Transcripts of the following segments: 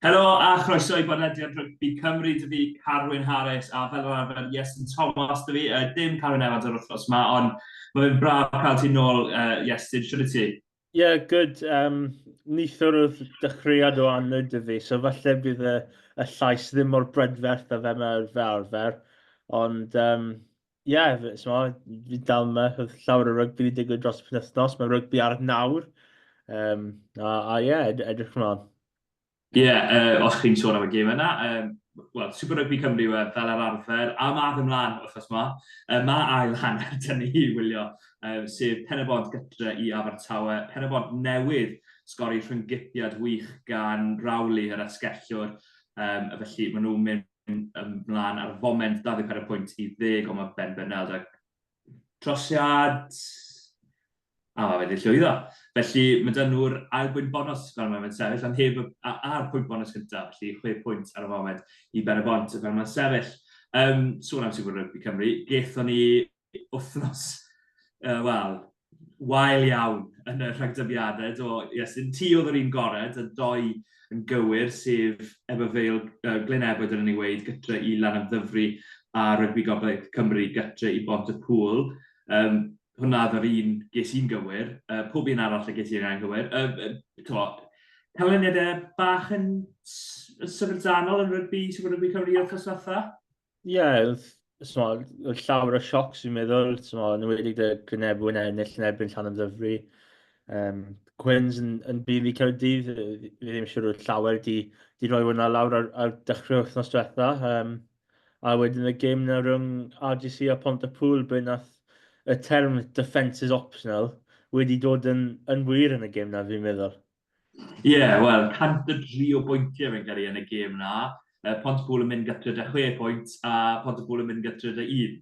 Helo a chroeso i bodlediad Rygbi Cymru, dy fi Carwyn Harris a fel yr arfer Iestyn Thomas dy fi. Dim Carwyn Evans yr wythnos yma, ond mae fe'n braf cael ti nôl, Iestyn, siwr i ti? Ie, yeah, good. Neithiwr oedd dechreuad o annwyd dy fi, so falle bydd y, y llais ddim mor brydferth a fe mae fel arfer. Ond, ie, yeah, so, fi dal yma, oedd llawer o rygbi wedi digwydd dros y penwythnos, mae rygbi ar nawr. A ie, yeah, edrych ymlaen. Ie, yeah, os chi'n sôn am y gêm yna, wel, Super Rugby Cymru yw e fel yr arfer, a ma ddim mlaen wythnos yma. Mae ail hanner dyn ni i wylio, sef Pen-y-bont gytre i Abertawe. Pen-y-bont newydd sgori rhynggypiad wych gan Rowley, yr asgellwr, felly maen nhw'n mynd ymlaen ar foment 24 pwynt i 10, ond mae Ben Bernard a trosiad a mae fe wedi llwyddo. Felly mae dyn nhw'r ail bwynt bonus fel mae'n sefyll, ond heb a'r pwynt bonus cyntaf, felly 6 pwynt ar y foment i Ben y Bont fel mae'n sefyll. Sôn am Super Rugby Cymru, gaethon ni wythnos, wel, wael iawn yn y rhagdybiadau. Do, Iestyn, ti oedd yr un gorau, dy doi yn gywir, sef Ebbw Vale, Glyn Ebwy, dyna ni weid, gytre i Lanymddyfri a Rygbi Gogledd Cymru gytre i Bont-y-pŵl. Hwnna oedd yr un ges i'n gywir, pob un arall y ges i'n anghywir. Uh, canlyniadau bach yn syfrdanol yn rygbi, Super Rugby Cymru o'r diwetha? Ie, yeah, oedd llawer o siocs fi'n meddwl, yn enwedig dy Glynebwy yn ennill yn erbyn Llanymddyfri. Quins yn bydd i Caerdydd, fi ddim siŵr oedd llawer di, di rhoi hwnna lawr ar dechrau wythnos diwetha. A wedyn y gêm 'na rhwng RGC a Pontypool, ble nath y term defence is optional wedi dod yn, yn wir yn y gêm 'na, fi'n meddwl. Ie, yeah, wel, 103 o bwyntiau fe'n cael ei yn y gêm 'na. Pontypool yn mynd gytre 'da 6 pwynt a Pontypool yn mynd gytre 'da 1.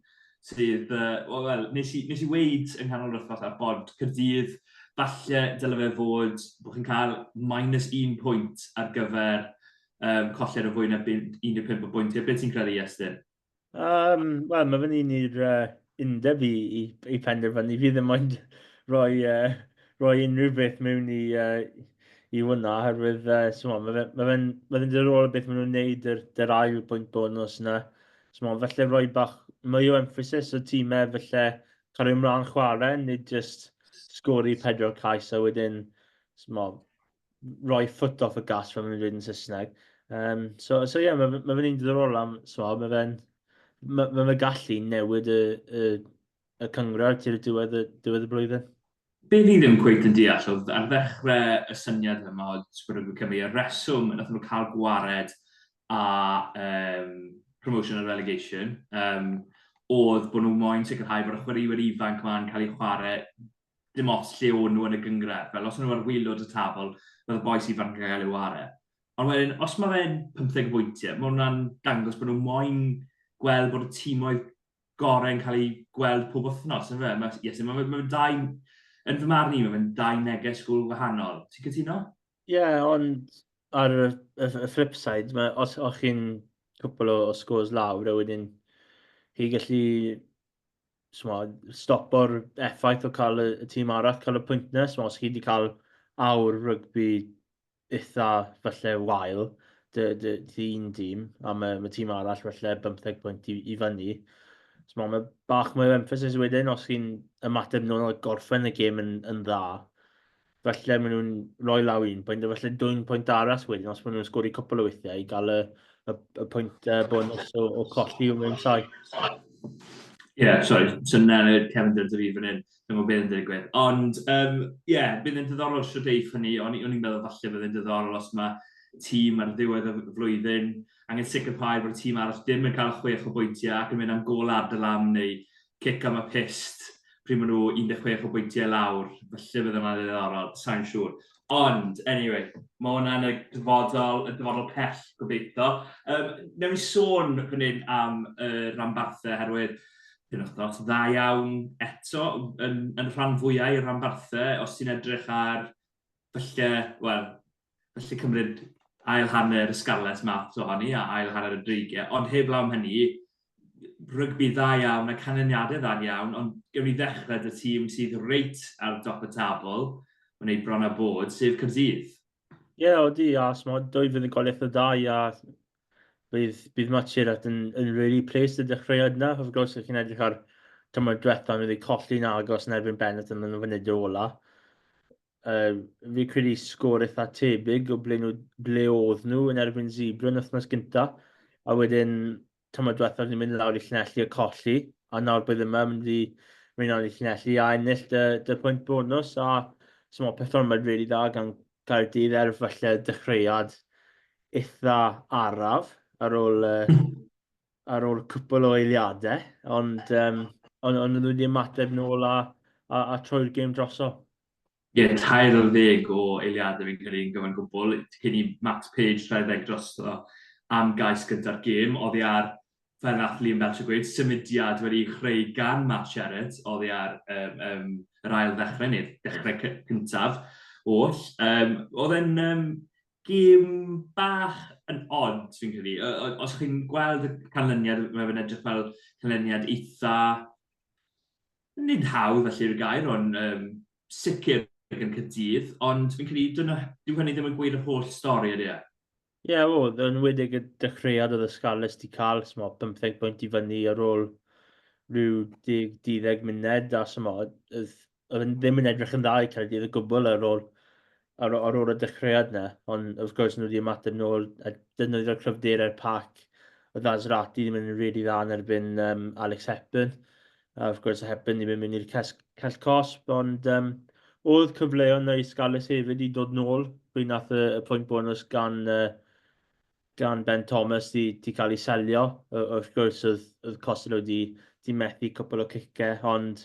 Sydd, wel, nes i weid yng nghanol yr wythnos ar bod Caerdydd, falle dyle fe fod bod chi'n cael minus 1 pwynt ar gyfer colled o fwy na 15 o bwyntiau. Beth ti'n credu, Iestyn? Wel, mae fe'n un i'r undeb i penderfynu. Fi ddim ond rhoi unrhyw beth mewn i hwnna, oherwydd so, mae fe'n ma fe ma fe diddorol beth maen nhw'n neud yr, yr ail bwynt bonus yna. So, ma, falle rhoi bach mwy o emphasis o tîmau, falle cael ymlaen chwarae, nid just sgori pedwar cais a wedyn so, ma, rhoi foot off y gas fel maen nhw'n dweud yn Saesneg. So ie, yeah, mae ma fe'n un diddorol am, so, mae fe'n ma fe gallu newid y cynghrair tu'r diwedd y blwyddyn. Be fi ddim cweit yn deall oedd ar ddechrau y syniad yma o Super Rugby Cymru, y reswm nath nhw cael gwared a promotion a relegation, oedd bod nhw moyn sicrhau bod y chwaraewyr ifanc ma'n cael eu chwarae dim ots lle o'n nhw yn y gynghrair. Fel os o'n nhw ar waelod y tabl, bydd y bois ifanc yn cael ei ware. Ond wedyn, os mae fe'n 15 o bwyntiau, mae hwnna'n dangos bod nhw moyn gweld bod y tîmoedd gorau yn cael eu gweld pob wythnos, yn fe? Mae, yes, mae dau, yn fy marn i, mae fe'n dau neges gwbl wahanol. Ti'n cytuno? Ie, yeah, ond ar y flip side, mae, os o'ch chi'n cwpl o scores lawr, a wedyn chi gallu stopo'r effaith o cael y tîm arall cael y pwynt 'na. So, os chi wedi cael awr rygbi eitha falle wael dy un dîm, a mae tîm arall falle 15 pwynt i fyny. So, mae bach mwy o emphasis wedyn os chi'n ymateb nôl a gorffen y gêm yn dda. Falle maen nhw'n rhoi law un pwynt, a falle dwyn pwynt arall wedyn os maen nhw'n sgori cwpl o weithiau i gael y pwynt bonus o colli o mewn saith. Ie, yeah, sorry, sy'n cefndir dy fi fan hyn, ddim o beth yn digwydd. Ond, ie, yeah, bydd yn diddorol sut eiff hynny, o'n i'n meddwl falle bydd yn diddorol os mae tîm ar ddiwedd y flwyddyn angen sicrhau bod y tîm arall ddim yn cael 6 o bwyntiau ac yn mynd am gôl adalam neu cic am y pyst pryd maen nhw 16 o bwyntiau lawr. Falle bydd hwnna'n ddiddorol, sa'n siŵr. Ond, anyway, mae hwnna yn y dyfodol pell, gobeithio. Newn ni sôn fan hyn am y rhanbarthau, herwydd penwythnos dda iawn eto yn rhan fwyau i'r rhanbarthau, os ti'n edrych ar falle, wel, felly cymryd ail hanner y Scarlets math ohoni a ail hanner y Dreigiau, ond heb law am hynny, rygbi dda iawn a canlyniadau dda iawn, ond gewn ni ddechrau dy tîm sydd reit ar dop y tabl, mae'n ei bron a bod, sef Caerdydd. Ie, yeah, odi, a smod, dwy fuddugoliaeth o ddau, a bydd, bydd Matt Sherratt yn, yn really pleased y dechreuad yna. Wrth gwrs, chi'n edrych ar tymor diwetha, nhw wedi colli'n agos yn erbyn Bennett yn y funud ola. Fi credu sgôr eitha tebyg o ble, nhw, ble oedd nhw yn erbyn Zebra yn wythnos gynta. A wedyn, tymor diwethaf ni'n mynd lawr i Llanelli a colli, a nawr bydd yma mynd i mynd lawr i Llanelli a ennill dy, dy pwynt bonus, a so mae perfformiad really dda gan Caerdydd er falle dechreuad eitha araf ar ôl, ar ôl cwpl o eiliadau, ond, um, ond, ond nhw wedi ymateb nôl a, a, a troi'r gêm droso. Ie, yeah, 13 o eiliadau fi'n credu yn gyfan gwbl, cyn i Max Page rhedeg drosto am gais gyda'r gêm, oddi ar, fel nath Liam Belcher gweud, symudiad wedi chreu gan Matt Sherratt oddi ar um, um, yr ail ddechrau, neu'r dechrau cyntaf oll. Um, oedd e'n um, gêm bach yn odd, fi'n credu. Os chi'n gweld y canlyniad, mae fe'n edrych fel canlyniad eitha nid hawdd felly yw'r gair, ond um, sicr gan Caerdydd, ond fi'n credu dyna, dyw hynny ddim yn gweud yr holl stori ydy e? Ie, yeah, oedd, yn wedig y dechreuad oedd y Scarlets di cael, smo, 15 pwynt i fyny ar ôl rhyw 10-12 munud, a smo, oedd, oedd ddim yn edrych yn dda i Caerdydd o gwbl ar ôl, ar, ar ôl y dechreuad na, ond wrth gwrs nhw wedi ymateb nôl a defnyddio'r cryfderau'r pac. Oedd Azrati ddim yn really dda yn erbyn um, Alex Hepburn. A wrth gwrs Hepburn ddim yn mynd i'r cell cosb, ond um, oedd cyfleon na i Scarlets hefyd i dod nôl. Pryd nath y, y pwynt bonus gan, gan Ben Thomas di, di cael ei selio. Wrth gwrs oedd, oedd Costello di, di methu cwpl o cicau, ond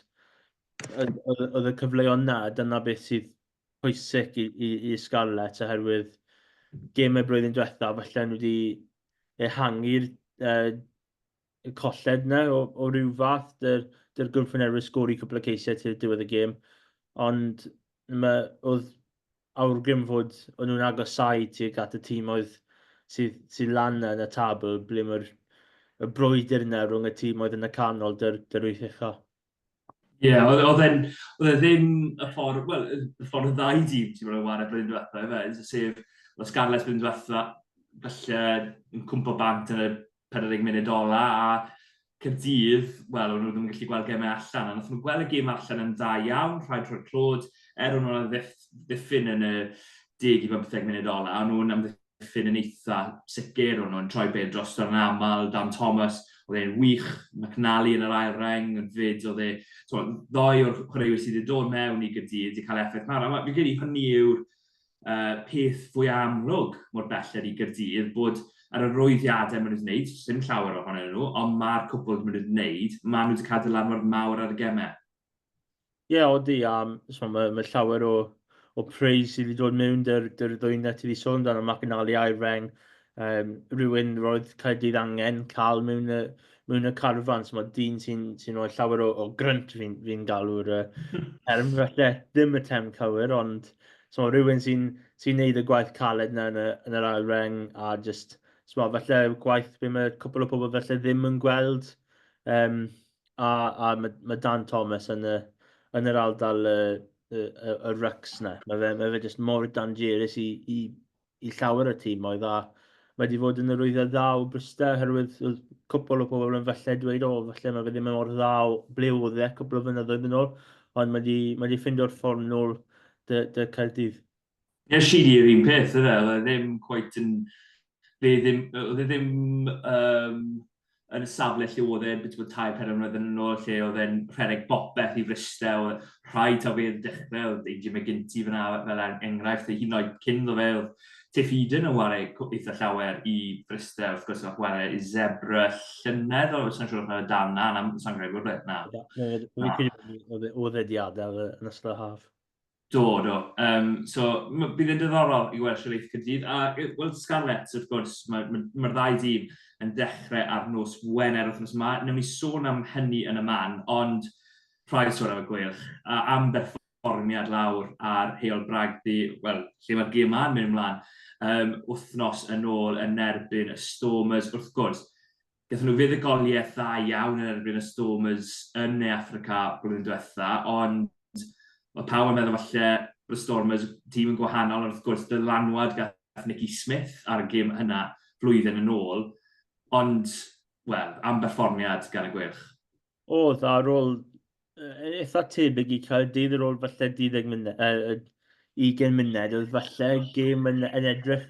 oedd, oedd y cyfleon na, dyna beth sydd pwysig i, i, i Scarlets oherwydd gemau blwyddyn diwetha, falle nhw wedi ehangu'r uh, y colled yna o, o ryw fath, dy'r, dy'r gwrthwynebydd sgori cwpl o ceisiau tu'r diwedd y gêm, ond mae, oedd awgrym fod o'n nhw'n agosau tuag at y tîm oedd sydd, sydd lan yn y tabl, ble mae'r y brwydr yna rhwng y tîm oedd yn y canol dy'r, dy'r wyth ucha. Ie, yeah, oedd e'n, oedd e ddim y ffordd, wel, y ffordd y ddau dîm ti'n bod yn wario blwyddyn diwetha, efe, sef, oedd Scarlets blwyddyn diwetha, falle yn cwmpo bant yn y 40 munud ola, a Caerdydd, wel, o'n nhw ddim yn gallu gweld gemau allan, a nath nhw gweld y gêm allan yn dda iawn, rhaid rhoi'r clod, er o'n nhw'n ddiffyn yn y 10 i 15 munud ola, o'n nhw'n amddiffyn yn eitha sicr, o'n nhw'n troi bel drosto yn aml, Dan Thomas, oedd e'n wych, McNally yn yr ail reng, yn fyd, oedd e, ddoi o'r chwaraewyr sydd wedi dod mewn i Gaerdydd wedi cael effaith mawr. A fi'n credu hynny yw'r uh, peth fwy amlwg mor belled i Gaerdydd, bod ar y rwyddiadau maen nhw wedi gwneud, dim llawer ohonyn nhw, ond mae'r cwpl maen nhw wedi gwneud, maen nhw wedi cael dylanwad mawr ar y gemau. Ie, yeah, odi, a so, mae, mae llawer o, o praise sydd wedi dod mewn dy'r, dy'r ddwy na ti wedi sôn amdano, McAnally a'i reng, um, rhywun roedd Caerdydd angen cael mewn y, mewn y carfan, so mae dyn sy'n sy rhoi llawer o, o grynt fi'n fi galw'r uh, term, felly ddim y term cywir, ond so mae rhywun sy'n sy neud y gwaith caled na yn, y, yn yr ail reng a just, so mae falle gwaith be mae cwpl o pobl falle ddim yn gweld, um, a, a mae, mae Dan Thomas yn y, yn yr ardal y, y, y, y rycs na. Mae fe, mae fe just mor dangerous i, i, i llawer o tîmoedd a mae wedi fod yn arwyddiad dda o Bryste oherwydd oedd cwpl o pobl yn falle dweud o falle mae fe ddim yn mor dda o ble oedd e cwpl o flynyddoedd yn ôl ond mae wedi, mae wedi ffeindio'r ffordd nôl dy, dy Caerdydd. Ie, yeah, Sheedy yr un peth, yfe, oedd e ddim quite yn... Fe ddim, oedd e ddim um, yn y safle lle oedd e, beth bod tair pedair mlynedd yn ôl, lle oedd e'n rhedeg bopeth i Fryste, oedd rhaid taw fe yn dechrau, oedd AJ McGinty fyna fel er enghraifft, hyd yn oed cyn ddo fe, oedd Tiff Eden yn wario eitha llawer i Fryste, wrth gwrs, oedd chwarae i Zebra llynedd, oedd sa'n siŵr os mae'n dal na, na, sa'n credu bod e, na. Oedd e di adael yn ystod y haf. Do, do. Um, so, bydd yn diddorol i weld Siarlaeth Caerdydd. A, wel, Scarlets, wrth gwrs, mae'r ma, ma, ma ddau dîm yn dechrau ar nos Wener wythnos yma. Newn ni sôn am hynny yn y man, ond rhaid sôn am y gweilch. A am berfformiad lawr ar Heol Bragdy, wel, lle mae'r gêm ma'n mynd ymlaen, um, wythnos yn ôl yn erbyn y Stormers, wrth gwrs. Gathon nhw fuddugoliaeth dda iawn yn erbyn y Stormers yn Ne Affrica blwyddyn diwetha, ond oedd pawb yn meddwl falle bod y Stormers tîm yn gwahanol, ond wrth gwrs dylanwad gath Nicky Smith ar y gêm yna flwyddyn yn ôl, ond, wel, am berfformiad gan y Gweilch. Oedd, ar ôl eitha tebyg i Caerdydd ar ôl falle 12 munud, 20 munud, oedd falle gêm yn, yn edrych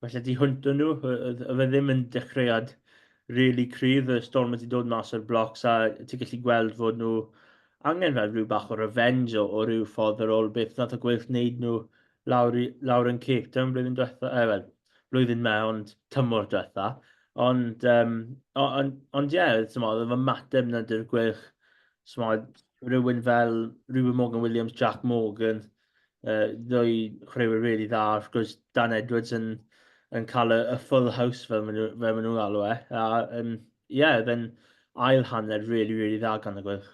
falle tu hwnt o'n nhw. Oedd e ddim yn dechreuad really cryf, y Stormers wedi dod mas o'r blocs a ti'n gallu gweld fod nhw angen fel rhyw bach o revenge o, o ryw ffordd ar ôl beth nath y Gweilch wneud nhw lawr, i, lawr yn Cape Town blwyddyn diwetha, eh, wel, blwyddyn me, ond tymor diwetha. Ond, um, ond, ond ie, yeah, oedd y ymateb na dy'r Gweilch, smod, rhywun fel Reuben Morgan Williams, Jack Morgan, ddwy chwaraewyr really dda. Wrth gwrs, Dan Edwards yn, yn cael y, y full house fel maen nhw, fel maen nhw'n galw e. A, um, yeah, then ail hanner really, really dda gan y Gweilch.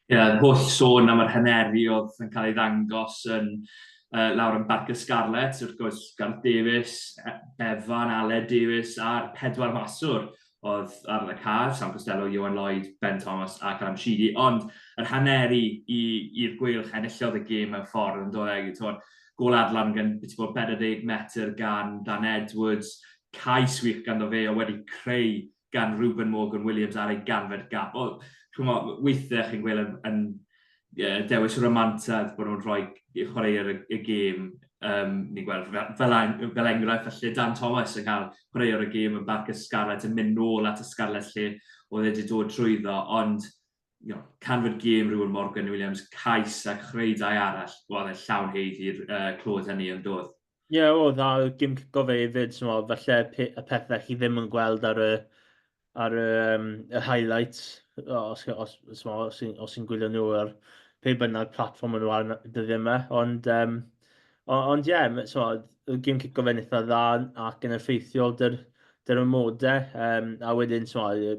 Ie, yeah, holl sôn am yr haneri oedd yn cael ei ddangos yn lawr yn Barc y Scarlets, wrth gwrs Gareth Davies, Bevan, Aled Davies a'r pedwar maswr oedd ar y car, Sam Costello, Ioan Lloyd, Ben Thomas a Callum Sheedy, ond yr haneri i'r Gweilch enillodd y gêm mewn ffordd yn dod e, gol adlan gan beth i bod 40 metr gan Dan Edwards, cais wych ganddo fe o wedi creu gan Reuben Morgan Williams ar ei ganfed gap. O, ch'mo, weithiau chi'n gweld yn, yn yeah, dewis romantaidd bod nhw'n rhoi chwaraewyr y, y gêm. Ni'n gweld fel, fel, fel enghraifft felly Dan Thomas yn cael chwaraewr y gêm yn Barc y Scarlets yn mynd nôl at y Scarlets lle oedd e wedi dod trwyddo, ond you know, canfod gêm rhywun Morgan Williams, cais a chreu dau arall, wel, e llawn heidd i'r clod hynny yn dod. Ie, yeah, oedd, a gym cico fe hefyd, so, falle y pethau chi ddim yn gweld ar y, ar y, um, y highlights, os, os, os, os, os ti'n gwylio nhw ar pe bynnag platfform maen nhw ar dyddiau yma. Ond, um, ond ie, yeah, so, y gym cico fe'n eitha dda ac yn effeithiol dy'r, dy'r ymodau. Um, a wedyn, so, y,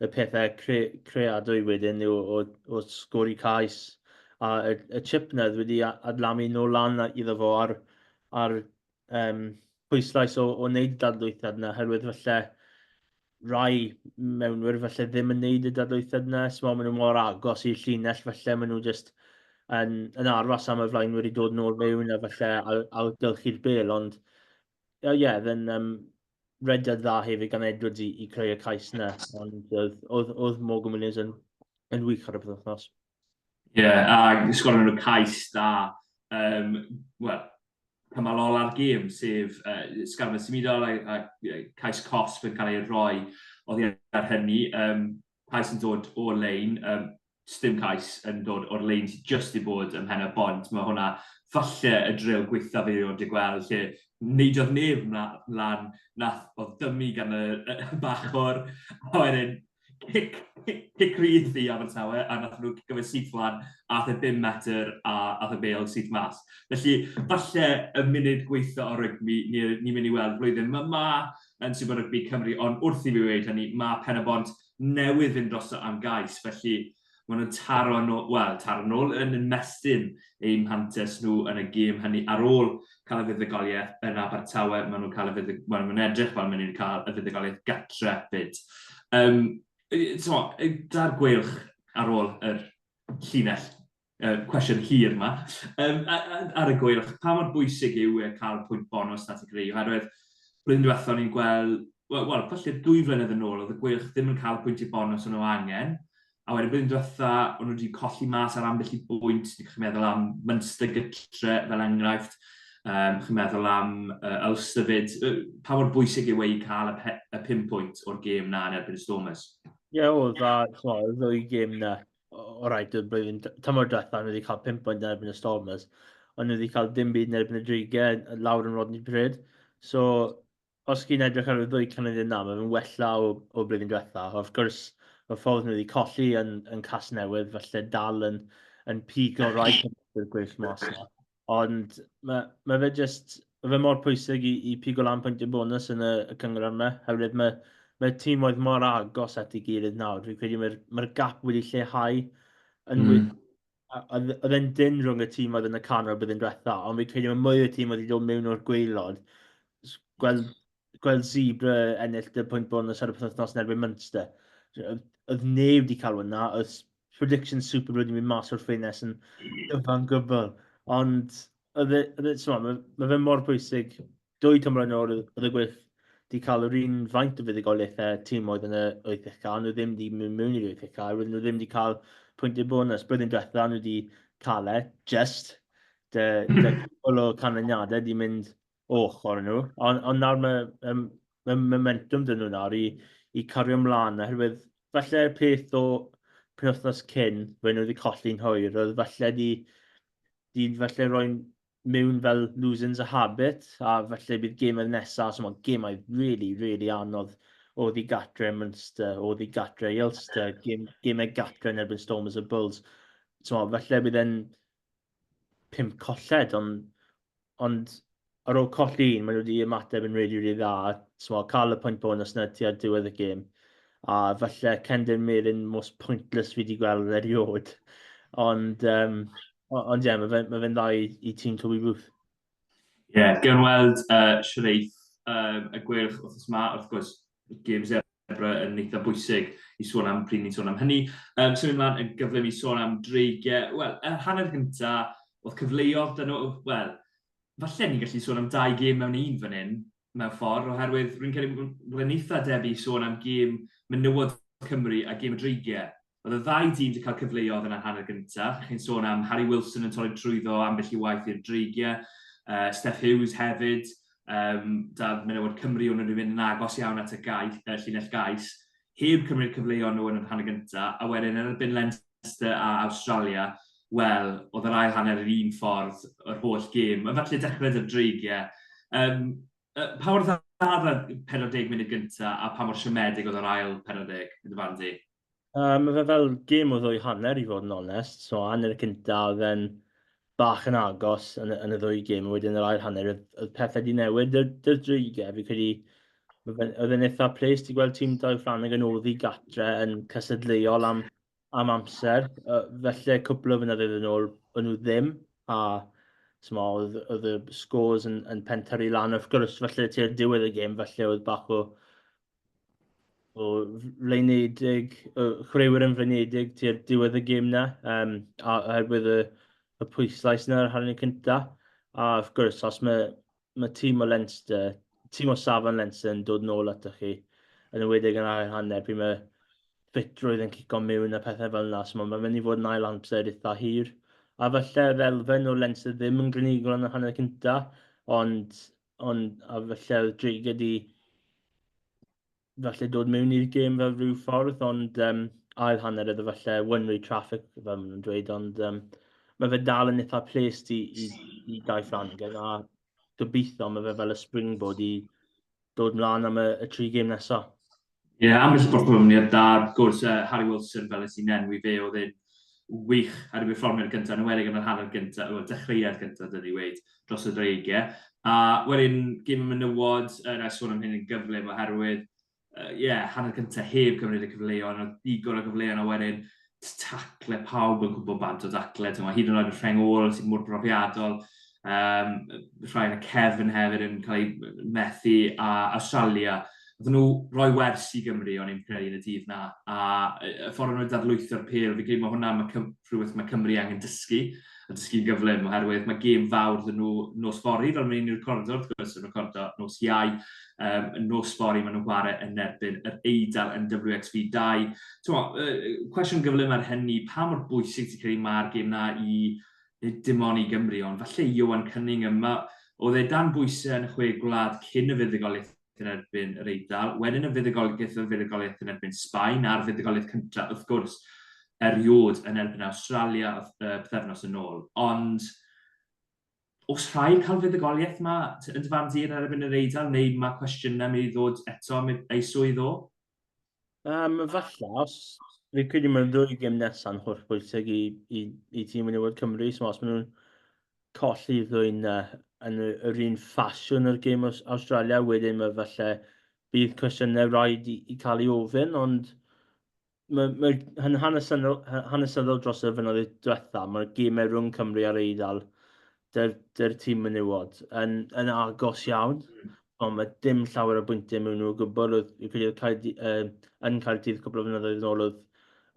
y pethau cre, creadwy wedyn yw o, o sgori cais a y, y chip na wedi adlamu nôl lan iddo fo ar, ar um, pwyslais o, o wneud y dadlwythiad yna, herwydd falle rai mewnwyr falle ddim yn wneud y dadlwythiad yna, so maen nhw mor agos i'r llinell, falle maen nhw just yn, yn aros am y flaenwyr i dod nôl mewn a falle ailgylchu'r bel, ond ie, yeah, then um, rediad dda hefyd gan Edwards i, i creu y cais yna, ond oedd, oedd, oedd Morgan Williams yn, yn wych ar y penwythnos. Ie, yeah, a sgorio nhw cais da, um, wel, cymal ola'r gêm, sef sgarmes symudol a, a, a cais cosb yn cael ei roi oddi ar hynny. Um, cais yn dod o'r lein, um, dim cais yn dod o'r lein sydd just i bod ym mhen y bont. Mae hwnna falle y drill gweitha fi wedi gweld lle neidiodd neb mlaen, nath oedd dymu gan y, y bachwr, a wedyn cic, cic, cic rydd i Abertawe, a nath nhw cicio fe syth lan, a ath e 5 metr, a ath y bêl syth mas. Felly, falle y munud gweithio o rygbi ni, ni'n mynd i weld blwyddyn yma ma yn Super Rugby Cymru, ond wrth i fi weud hynny, mae Pen-y-bont newydd fynd drosto am gais, felly maen nhw'n taro nôl, wel, taro nôl yn ymestyn eu mantes nhw yn y gêm hynny ar ôl cael y fuddugoliaeth yn Abertawe, maen nhw'n cael y fuddug... well, maen edrych fel maen nhw'n cael y fuddugoliaeth gatre fyd. Um, so, da'r Gweilch ar ôl yr llinell cwestiwn hir yma, um, ar y Gweilch, pa mor bwysig yw e cael pwynt bonus na ti'n creu? Oherwydd, blwyddyn diwethaf ni'n gweld, wel, well, falle 2 flynedd yn ôl, oedd y Gweilch ddim yn cael pwyntiau bonus o'n nhw angen, a wedyn blwyddyn diwetha, o'n nhw wedi colli mas ar ambell i bwynt, chi'n meddwl am Munster gytre fel enghraifft, um, chi'n meddwl am Ulster fyd, pa mor bwysig yw e i cael y, pe, y 5 pwynt o'r gêm na yn erbyn y Stormers? Ie, yeah, oedd a, y ddwy gêm na, o rhaid, y blwyddyn tymor diwetha, nhw wedi cael 5 pwynt yn erbyn y Stormers, ond nhw wedi cael dim byd yn erbyn y Dreigiau lawr yn Rodney Parade. So, os chi'n edrych ar y ddwy canlyniad yna, mae fe'n wella o, o blwyddyn diwetha. Of gwrs, y ffordd nhw wedi colli yn, yn Casnewydd, falle dal yn, yn pigo rai cymryd Gweilch mas yna. Ond mae, mae fe just, mae fe mor pwysig i, i pigo lan pwyntiau bonus yn y, y cyngor yma. Hefyd mae, mae tîm oedd mor agos at ei gilydd nawr. Fi'n credu mae'r mae gap wedi lleihau yn mm. Oedd e'n dyn rhwng y tîm oedd yn y canol blwyddyn diwetha, ond fi'n credu mae mwy o tîm wedi dod mewn o'r gwaelod. Gweld, gweld Zebre ennill dy pwynt bonus ar y penwythnos yn erbyn Munster. Oedd neb wedi cael hwnna, oedd prediction Super wedi mynd mas o'r ffenest yn gyfan gwbl. Ond, oedd e, oedd e, mae ma fe mor bwysig. Dwy tymor yn ôl, oedd y Gweilch di cael yr un faint o fuddugoliaethau tîm oedd yn y 8 ucha, nhw ddim di mynd mewn i'r 8 ucha, roedden nhw ddim di cael pwyntiau bonus. Blwyddyn diwetha, nhw di cael e, just, dy, dy cwpl o canlyniadau di mynd o ochr nhw. Ond on nawr mae, um, mae momentum dyn nhw nawr i, i cario ymlaen, oherwydd falle'r peth o penwythnos cyn, fe nhw wedi colli'n hwyr, oedd falle di, di falle roi'n mewn fel losing's a habit, a falle bydd gemau nesaf, so mae gemau really, really anodd oedd i gatre Munster, oedd i gatre Ulster, gem, gemau gatre yn erbyn Stormers a Bulls. So, falle bydd e'n pump colled, ond, ond ar ôl colli un, maen nhw wedi ymateb yn really, really dda. So, cael y pwynt bonus na tua diwedd y gêm. A falle cefndir melyn most pointless fi wedi gweld erioed. Ond, um, ond ie, yeah, mae fe'n ma fe dda i, i tîm Toby Booth. Ie, yeah, gan weld Sireith y Gweilch wythnos yma, wrth gwrs, gêm Zebra yn eitha bwysig i sôn am pryd ni'n sôn am hynny. Um, symud ymlaen yn gyflym i sôn am dreigiau. Wel, yr hanner gyntaf, oedd cyfleoedd dyn nhw, wel, falle ni'n gallu sôn am dau gêm mewn un fan hyn, mewn ffordd, oherwydd rwy'n credu bod e'n eitha debyg i sôn am gêm menywod Cymru a gêm y Dreigiau. Oedd y ddau dîm wedi cael cyfleoedd yn yr hanner gyntaf. Chi'n sôn am Harry Wilson yn torri trwyddo ambell i waith i'r Dreigiau, Steff Hughes hefyd, um, da menywod Cymru o'n nhw'n mynd yn agos iawn at y gais, llinell gais, heb cymryd cyfleoedd nhw yn yr hanner gyntaf, a wedyn yn erbyn Leinster a Awstralia, wel, oedd yr ail hanner yr un ffordd yr holl gêm. Mae'n falle dechrau dy'r Dreigiau. Um, pa mor dda oedd y 40 munud gyntaf a pa mor siomedig oedd yr ail 40 yn dy farn di? Mae fe fel gêm o ddwy hanner i fod yn onest. So hanner y cynta oedd e'n bach yn agos yn, yn y ddwy gêm, a wedyn yr ail hanner oedd, oedd pethau di newid. Dy'r dy dreigiau, fi credu, oedd e'n eitha ples ti gweld tîm Dai Flanagan oddi gatre yn cystadleuol am, am amser. Felly cwpl o flynyddoedd yn ôl, o'n nhw ddim, a smo, oedd, oedd y scores yn, yn pentyrru lan. Wrth gwrs, felly tua'r diwedd y gêm, felly oedd bach o o flaenedig, o chwaraewyr yn flaenedig tua'r diwedd y gêm na, um, a oherwydd y, y pwyslais yna ar hanner cynta. A wrth gwrs, os mae, mae tîm o Leinster, tîm o safon Leinster yn dod nôl atoch chi, yn enwedig yn ail hanner, pryd mae ffitrwydd yn cico mewn a pethau fel yna, so mae'n mynd i fod yn ail amser eitha hir. A falle yr elfen o Leinster ddim yn glinigol yn y hanner cynta, ond, ond a falle oedd Dreigiau di falle dod mewn i'r gêm fel rhyw ffordd, ond um, ail hanner iddo falle one-way traffic, fel maen nhw'n dweud, ond um, mae fe dal yn eitha ples i, i, i Dai Flanagan, a gobeithio mae fe fel y springboard i dod mlaen am y, y tri gêm nesaf. Ie, yeah, ambell berfformiad da, wrth gwrs, uh, Harry Wilson, fel nes i'n enwi fe, oedd e'n wych ar y berfformiad gyntaf, yn enwedig yn yr hanner gyntaf, wel, dechreuad gyntaf, dyn ni weid, dros y dreigiau. A wedyn, gêm y menywod, uh, na i sôn am hyn yn gyflym, oherwydd, ie, uh, yeah, hanner cyntaf heb cymryd y cyfleoedd, oedd digon o gyfleoedd, a wedyn tacle, pawb yn cwmpo bant o dacle, ti'n hyd yn oed y rheng ôl sy'n mor brofiadol, um, rhai yn y cefn hefyd yn cael ei methu, a Australia, Oedden nhw roi wers i Gymru, o'n i'n credu yn y dydd na, a y ffordd o'n nhw'n dadlwytho'r pêl, fi credu mae hwnna mae rhywbeth mae Cymru angen dysgu, a dysgu'n gyflym, oherwydd mae gêm fawr dyn nhw nos fory, fel mae'n ni'n recordo, wrth gwrs, yn recordo nos Iau, um, nos fory maen nhw'n chwarae yn erbyn yr Eidal yn WXV2. T'mo, uh, cwestiwn gyflym ar hynny, pa mor bwysig ti'n credu mae'r gêm na i, nid dim ond i Gymru, ond falle i Ioan Cunningham, ma, oedd e dan bwysau yn y chwe gwlad cyn y fuddugoliaeth yn erbyn yr Eidal, wedyn y fuddugoliaeth y fuddugoliaeth yn erbyn Sbaen, a'r fuddugoliaeth cyntaf, wrth gwrs, eriod yn erbyn Awstralia uh, pythefnos yn ôl. Ond, os rhaid cael fuddugoliaeth ma yn dy farn di yn erbyn yr Eidal, neu mae cwestiynau mynd i ddod eto am ei swydd o? Um, falle, os fi'n credu mae'r ddwy gêm nesaf yn holl bwysig i, i, i tîm menywod Cymru, so os maen nhw'n colli ddwy na yn yr un ffasiwn o'r gêm Awstralia, wedyn mae falle bydd cwestiynau rhaid i, i cael ei ofyn, ond mae, mae yn hanesyddol, hanesyddol dros y flynyddoedd diwetha, mae'r gemau rhwng Cymru a'r Eidal dy'r, dy'r tîm menywod yn, yn agos iawn. Ond mae dim llawer o bwyntiau mewn nhw o gwbl. Oedd, fi'n credu oedd Caerdy, uh, yn Caerdydd cwpl o flynyddoedd yn ôl oedd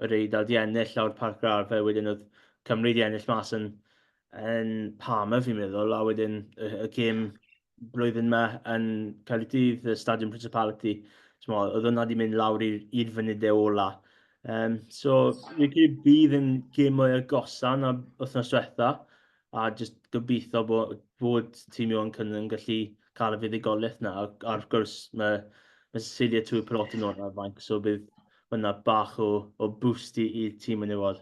yr Eidal di ennill lawr Parc yr Arfau, wedyn oedd Cymru di ennill mas yn yn Parma fi'n meddwl, a wedyn y, y gêm blwyddyn yma yn Caerdydd, y Stadium Principality. So, oedd hwnna wedi mynd lawr i'r funudau ola. So, fi'n credu bydd yn gêm mwy agosa na wythnos diwetha, a jyst gobeithio bod, bod tîm Iwan Cynnon yn gallu cael y fuddugoliaeth na. A, a wrth gwrs, mae, mae Cecilia Tuipulotu yn ôl ar fainc, so bydd hwnna bach o, o boost i'r tîm yn ywod.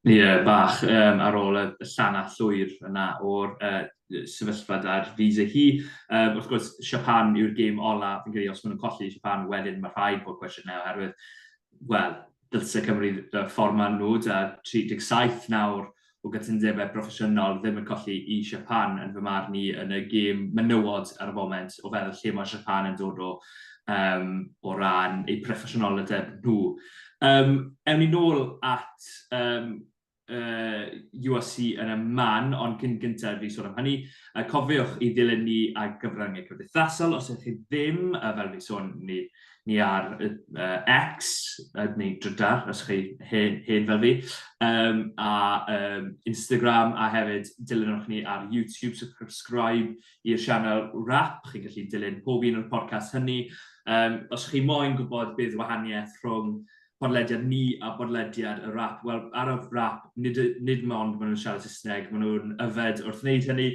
Ie, yeah, bach um, ar ôl y llana llwyr yna o'r uh, sefyllfa da'r visa hi. Um, wrth gwrs, Japan yw'r gêm ola, fi'n credu os maen nhw'n colli Japan, wedyn mae rhaid bod cwestiynau oherwydd, wel, dylse Cymru y ffordd maen nhw, da 37 nawr o gytundebau proffesiynol ddim yn colli i Japan yn fy marn i yn y gêm menywod ar y foment o feddwl lle mae Japan yn dod o um, o ran eu proffesiynoldeb nhw. Um, ewn ni nôl at um, uh, URC yn y man, ond cyn gyntaf fi sôn am hynny, uh, cofiwch i ddilyn ni ar gyfryngau cymdeithasol, os ydych chi ddim, uh, fel fi sôn, ni, ni ar uh, X, uh, neu Drydar, os chi hen, hen fel fi, um, a um, Instagram, a hefyd dilynwch ni ar YouTube, subscribe i'r sianel Wrap, chi'n gallu dilyn pob un o'r podcast hynny. Um, os chi moyn gwybod beth wahaniaeth rhwng podlediad ni a podlediad y rap, wel, ar y rap, nid, nid mond maen nhw'n siarad Saesneg, maen nhw'n yfed wrth wneud hynny.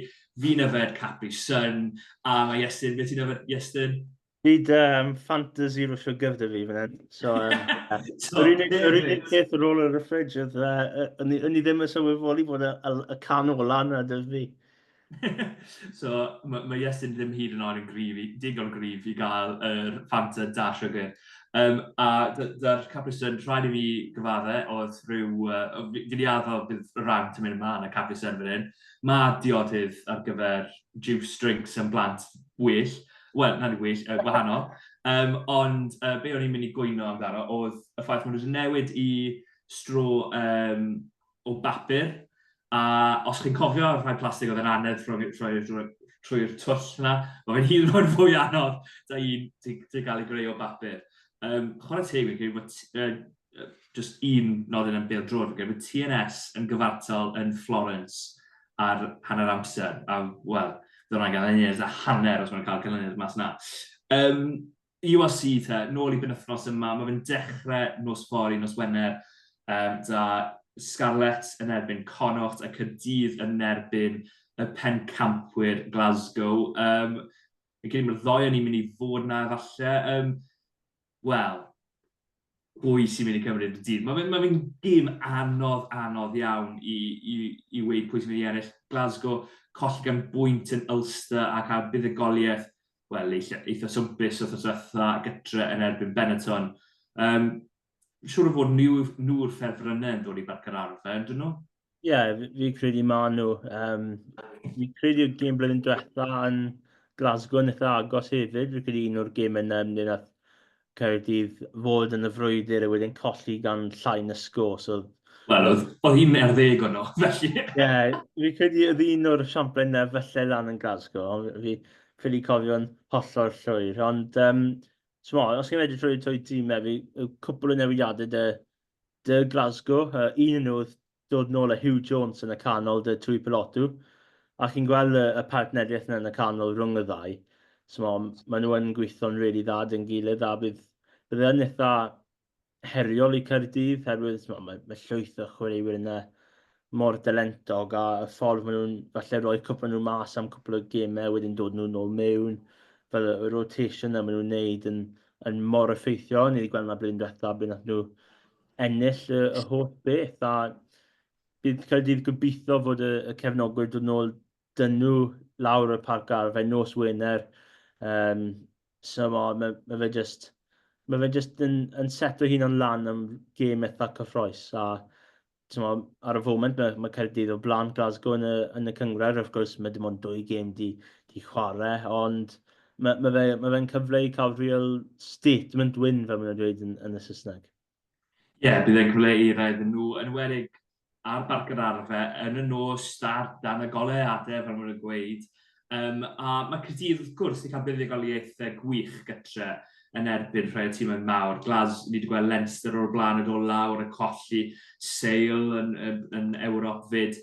Fi'n yfed Capri Sun, a mae Iestyn, beth ti'n yfed, Iestyn? Byd um, Fanta Zero Sugar dy fi fan hyn. So, um, so, yr unig, yr unig peth ar ôl yr y fridge oedd, uh, o'n i ddim yn sylweddoli bod y, y, y can ola yna dy fi. so, mae ma Iestyn ddim hyd yn oed yn gryf, i, digon gryf i gael yr Fanta da sugar. Um, a dy'r Capri Sun, rhaid i fi gyfadde, oedd rhyw... Uh, fi wedi addo bydd rant yn mynd ymlaen y Capri Sun fan hyn. Mae diodydd ar gyfer juice drinks yn blant well. Wel, na ni well, uh, gwahanol. Um, ond uh, be o'n i'n mynd i gwyno amdano oedd y ffaith maen nhw wedi newid i stro um, o bapur. A os chi'n cofio rhai plastig oedd yn anedd trwy'r trwy, trwy, trwy twll yna, mae fe'n hyd yn oed fwy anodd da un di gael ei greu o bapur. Um, chwarae teg, fi'n credu bod uh, just un nodyn yn bêl droed, fi'n credu bod TNS yn gyfartal yn Florence ar hanner amser. A, wel, bydd hwnna'n ganlyniad a hanner os mae'n cael canlyniad mas na. Um, URC te, nôl i benwythnos yma, mae fe'n dechrau nos fory, nos Wener, um, da Scarlets yn erbyn Connacht a Caerdydd yn erbyn y pencampwyr Glasgow. Um, fi'n credu mae'r ddoi o'n i'n mynd i fod na falle. Um, Wel, pwy sy'n mynd i cymryd y dydd? Mae fe'n ma fe gêm anodd, anodd iawn i, i, i weud pwy sy'n mynd i ennill. Glasgow, colli gan bwynt yn Ulster a cael buddugoliaeth, wel, eitha, eitha swmpus wrth diwetha gytre yn erbyn Benetton. Um, siŵr o fod nhw, nhw'r ffefrynnau yn dod i Barc yr Arfer, yn dyn nhw? Ie, yeah, fi, fi credu ma nhw. Um, fi credu y gêm blwyddyn diwetha yn Glasgow yn eitha agos hefyd. Fi credu un o'r gêm yna ym nath Caerdydd fod yn y frwydr a wedyn colli gan llai na sgôr. So, Wel, oedd, oedd un ar ddeg o'n nhw, felly. Ie, yeah, fi credu oedd un o'r siamplau yna felly lan yn Glasgow, ond fi ffili cofio'n hollol llwyr. Ond, um, so, os chi'n edrych trwy trwy tîmau fi, cwpl o newidiadau dy, dy Glasgow. Uh, un yn nhw oedd dod nôl â Huw Jones yn y canol 'da Tuipulotu, a chi'n gweld y, y partneriaeth yna yn y canol rhwng y ddau. So ma, maen nhw yn gweithio'n rili dda dy'n gilydd a bydd, bydd yn eitha heriol i Caerdydd herwydd ma, mae, mae llwyth o chwaraewyr yna mor dalentog a y ffordd maen nhw'n falle rhoi cwpl nhw mas am cwpl o gemau wedyn dod nhw nôl mewn fel y rotation yna maen nhw'n neud yn, yn mor effeithiol. Ni wedi gweld yna blwyddyn diwetha, blwyddyn nath nhw ennill y, y holl beth a bydd Caerdydd gobeithio fod y, y cefnogwyr dod nôl dyn nhw lawr y parc arfer nos Wener. Um, so mae ma, ma fe just, mae fe just yn, yn set o hunan lan am gêm eitha cyffroes a mo, ar y foment mae, mae Caerdydd o blaen Glasgow yn y, yn y cynghrair, wrth gwrs mae dim ond dwy gêm di, di chwarae, ond mae, mae fe'n mae fe cyfle i cael real statement win fel maen nhw'n dweud yn, yn y Saesneg. Ie, yeah, bydd e'n cyfle i rai iddyn nhw, yn enwedig ar Barc yr Arfe, yn y nos, dar, dan y goleuadau, fel maen nhw'n gweud. Um, a mae Caerdydd, wrth gwrs, wedi cael buddugoliaethau gwych gytre yn erbyn rhai o'r tîmau mawr. Glas, ni wedi gweld Leinster o'r blaen yn dod lawr a colli Sale yn, yn, yn Ewrop fyd.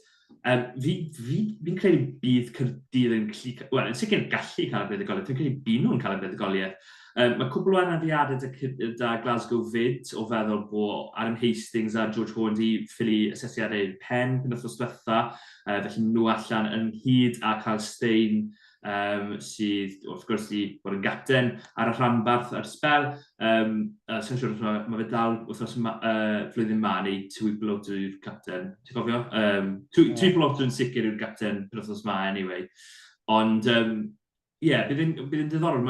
Um, fi, fi, fi'n credu bydd Caerdydd yn gallu, wel, yn sicr gallu cael y buddugoliaeth, fi'n credu bydd nhw'n cael y buddugoliaeth. Um, mae cwbl o anafiadau da, da Glasgow fyd o feddwl bod Adam Hastings a George Horn di ffili asesiadau pen penwythnos diwetha, felly nhw allan ynghyd â Kyle Steyn um, sydd wrth gwrs di bod yn gapten ar y rhanbarth ar sbel. Um, Sa'n siŵr os mae, ma fe dal wythnos ma, flwyddyn ma neu Tui Bloto yw'r capten. Ti'n cofio? Um, Tui, yeah. Tui Bloto yn sicr yw'r gapten penwythnos ma anyway. Ond, um, ie, yeah, bydd yn, bydd yn diddorol.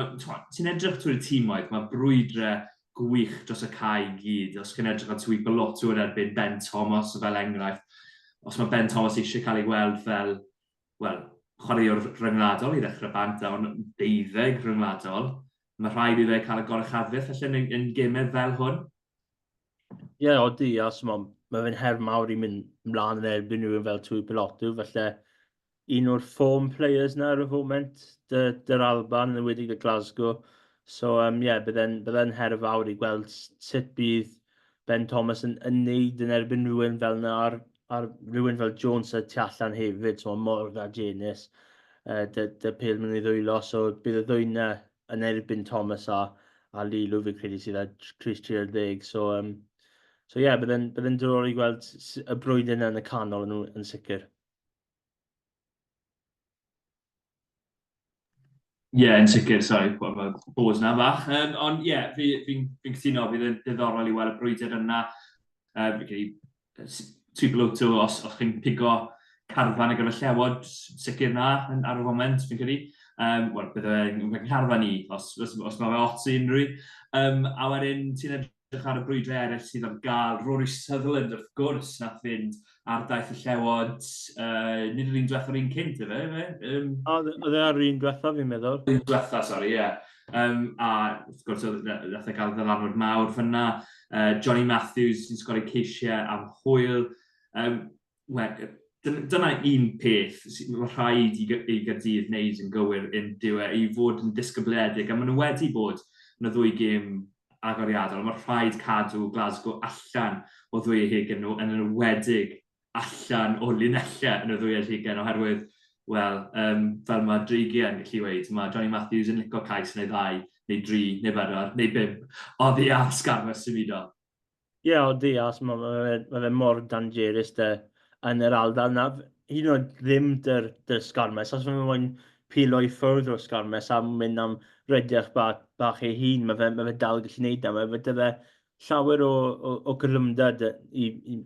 Ti'n edrych trwy'r tîmoedd, mae brwydre gwych dros y cae i gyd. Os chi'n edrych ar Tui Bolotu yn erbyn Ben Thomas fel enghraifft, os mae Ben Thomas eisiau cael ei weld fel wel, chwaraewr rhyngwladol i ddechrau bant a ond deuddeg rhyngwladol, mae rhaid i fe cael y goruchafydd felly yn, yn gemau fel hwn. Ie, yeah, odi, a so mae ma fe'n her mawr i mynd mlaen yn erbyn rhywun fel Tui Pilotu, felly un o'r form players na ar y foment, dy'r Alban, yn enwedig y Glasgow. So, um, yeah, bydde'n bydde her fawr i gweld sut bydd Ben Thomas yn, yn neud yn erbyn rhywun fel yna a'r, ar rhywun fel Jones y tu allan hefyd, so mor dda Janus, dy, dy pêl mewn ei ddwylo, so bydd y ddwy yna yn erbyn Thomas a, a Lilu fi credu sydd â Chris 30, so um, so yeah, bydde'n bydde diddorol i gweld y brwydr yna yn y canol yn, yn sicr. Ie, yeah, yn sicr, sori, mae pause na bach. Um, ond ie, yeah, fi'n fi, fi cytuno, bydd yn diddorol i weld y brwydr yna. Fi credu, Tuipulotu, os, os chi'n pigo carfan ar gyfer llewod, sicr na yn, ar y foment, fi'n credu. Um, Wel, bydde fe'n carfan i, os, os, os mae fe ots i unrhyw. Um, a wedyn, ti'n edrych ar y brwydrau eraill sydd ar gael. Rory Sutherland, wrth gwrs, nath fynd ar daith y llewod, nid yr un diwetha, yr un cynt, efe? Efe? Oedd e ar yr un diwetha, fi'n meddwl. Un diwetha, sori, ie. Yeah. A wrth gwrs, nath e gael ddylanwad mawr fyna. Johnny Matthews sy'n sgori ceisiau am hwyl. Wel, dyna un peth mae rhaid i, i Gaerdydd wneud yn gywir yn dyw e, i fod yn disgybledig, a maen nhw wedi bod yn y ddwy gêm agoriadol, mae rhaid cadw Glasgow allan o ddwy eu hugain nhw, yn enwedig allan o linellau yn y ddwy eu hugain, oherwydd, wel, um, fel mae Dreigiau yn gallu weud, mae Johnny Matthews yn licio cais neu ddau, neu dri, neu bedwar, neu bump, oddi ar sgarmes symudol. Ie, odi, a mae ma fe, ma fe mor dangerous de yn yr ardal 'na. Hyd yn oed ddim dy'r dy'r sgarmes, os mae fe moyn pilo i ffwrdd o'r sgarmes a mynd am rediad bach, bach ei hun, mae fe, ma fe dal gallu gwneud 'na. Mae fe 'da fe llawer o, o, o gyflymder i, i, i,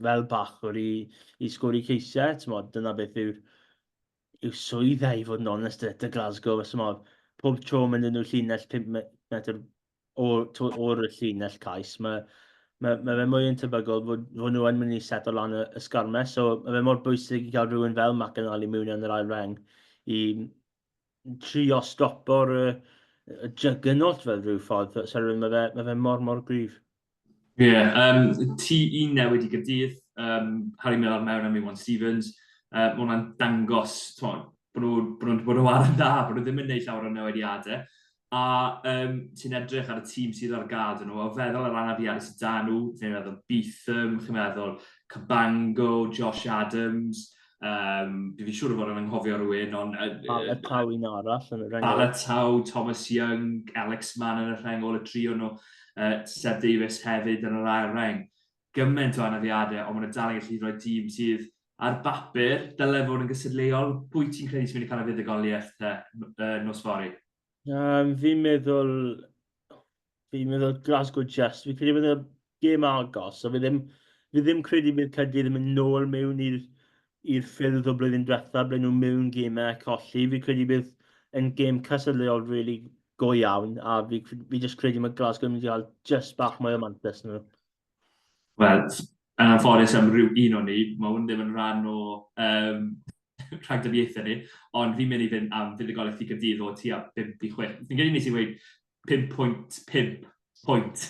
fel bachwr i, i sgori ceisiau. T'mod, dyna beth yw'r yw swydd e, i fod yn onest, dy Glasgow. T'mod, pob tro mynd nhw llinell 5 metr o'r llinell cais, mae, mae, mae fe mwy yn tebygol fod, fod nhw yn mynd i seto lan y, y sgarmes, so mae fe mor bwysig i gael rhywun fel McAnally mewn yn yr ail reng i trio stopo'r y, y juggernaut fel rhyw ffordd, so mae fe, mae fe mor, mor gryf. Ie, yeah, um, ti un newid i Gaerdydd, um, Harry Millar mewn am Iwan Stevens, mae hwnna'n dangos, t'mod, bod nhw, bod nhw'n bod nhw ar yn dda, bod nhw ddim yn gwneud llawer o newidiadau. A um, ti'n edrych ar y tîm sydd ar gael dyn nhw, o feddwl yr anafiadau sydd da nhw, ti'n meddwl Beetham, chi'n meddwl Cabango, Josh Adams, um, fi siŵr o fod yn anghofio rhywun, ond... Balatau un arall yn y rheng. Balatau, Thomas Young, Alex Mann yn y rheng ôl, y tri o'n nhw, Seb Davies hefyd yn yr ail reng. Gymaint o anafiadau, ond maen nhw dal yn gallu rhoi tîm sydd ar bapur, dyle fod yn gystadleuol. Pwy ti'n credu sy'n mynd i cael y fuddugoliaeth te nos fory? Um, fi'n meddwl... Fi'n meddwl Glasgow Just. Fi'n credu bydd y gêm agos, so fi ddim, fi ddim credu bydd Caerdydd yn mynd nôl mewn i'r i'r ffyrdd o blwyddyn diwetha ble nhw mewn gemau a colli. Fi'n credu bydd yn gêm cystadleuol really go iawn, a fi, fi just credu mae Glasgow yn mynd i gael just bach mwy o mantais nhw. Wel, yn anffodus am ryw un o'n ni, mae hwn ddim yn rhan o um, rhagdybiaethau ni, ond fi'n mynd i fynd am fuddugoliaeth i Gaerdydd o tua 5 i 6. Fi'n credu nes i weud 5.5 pwynt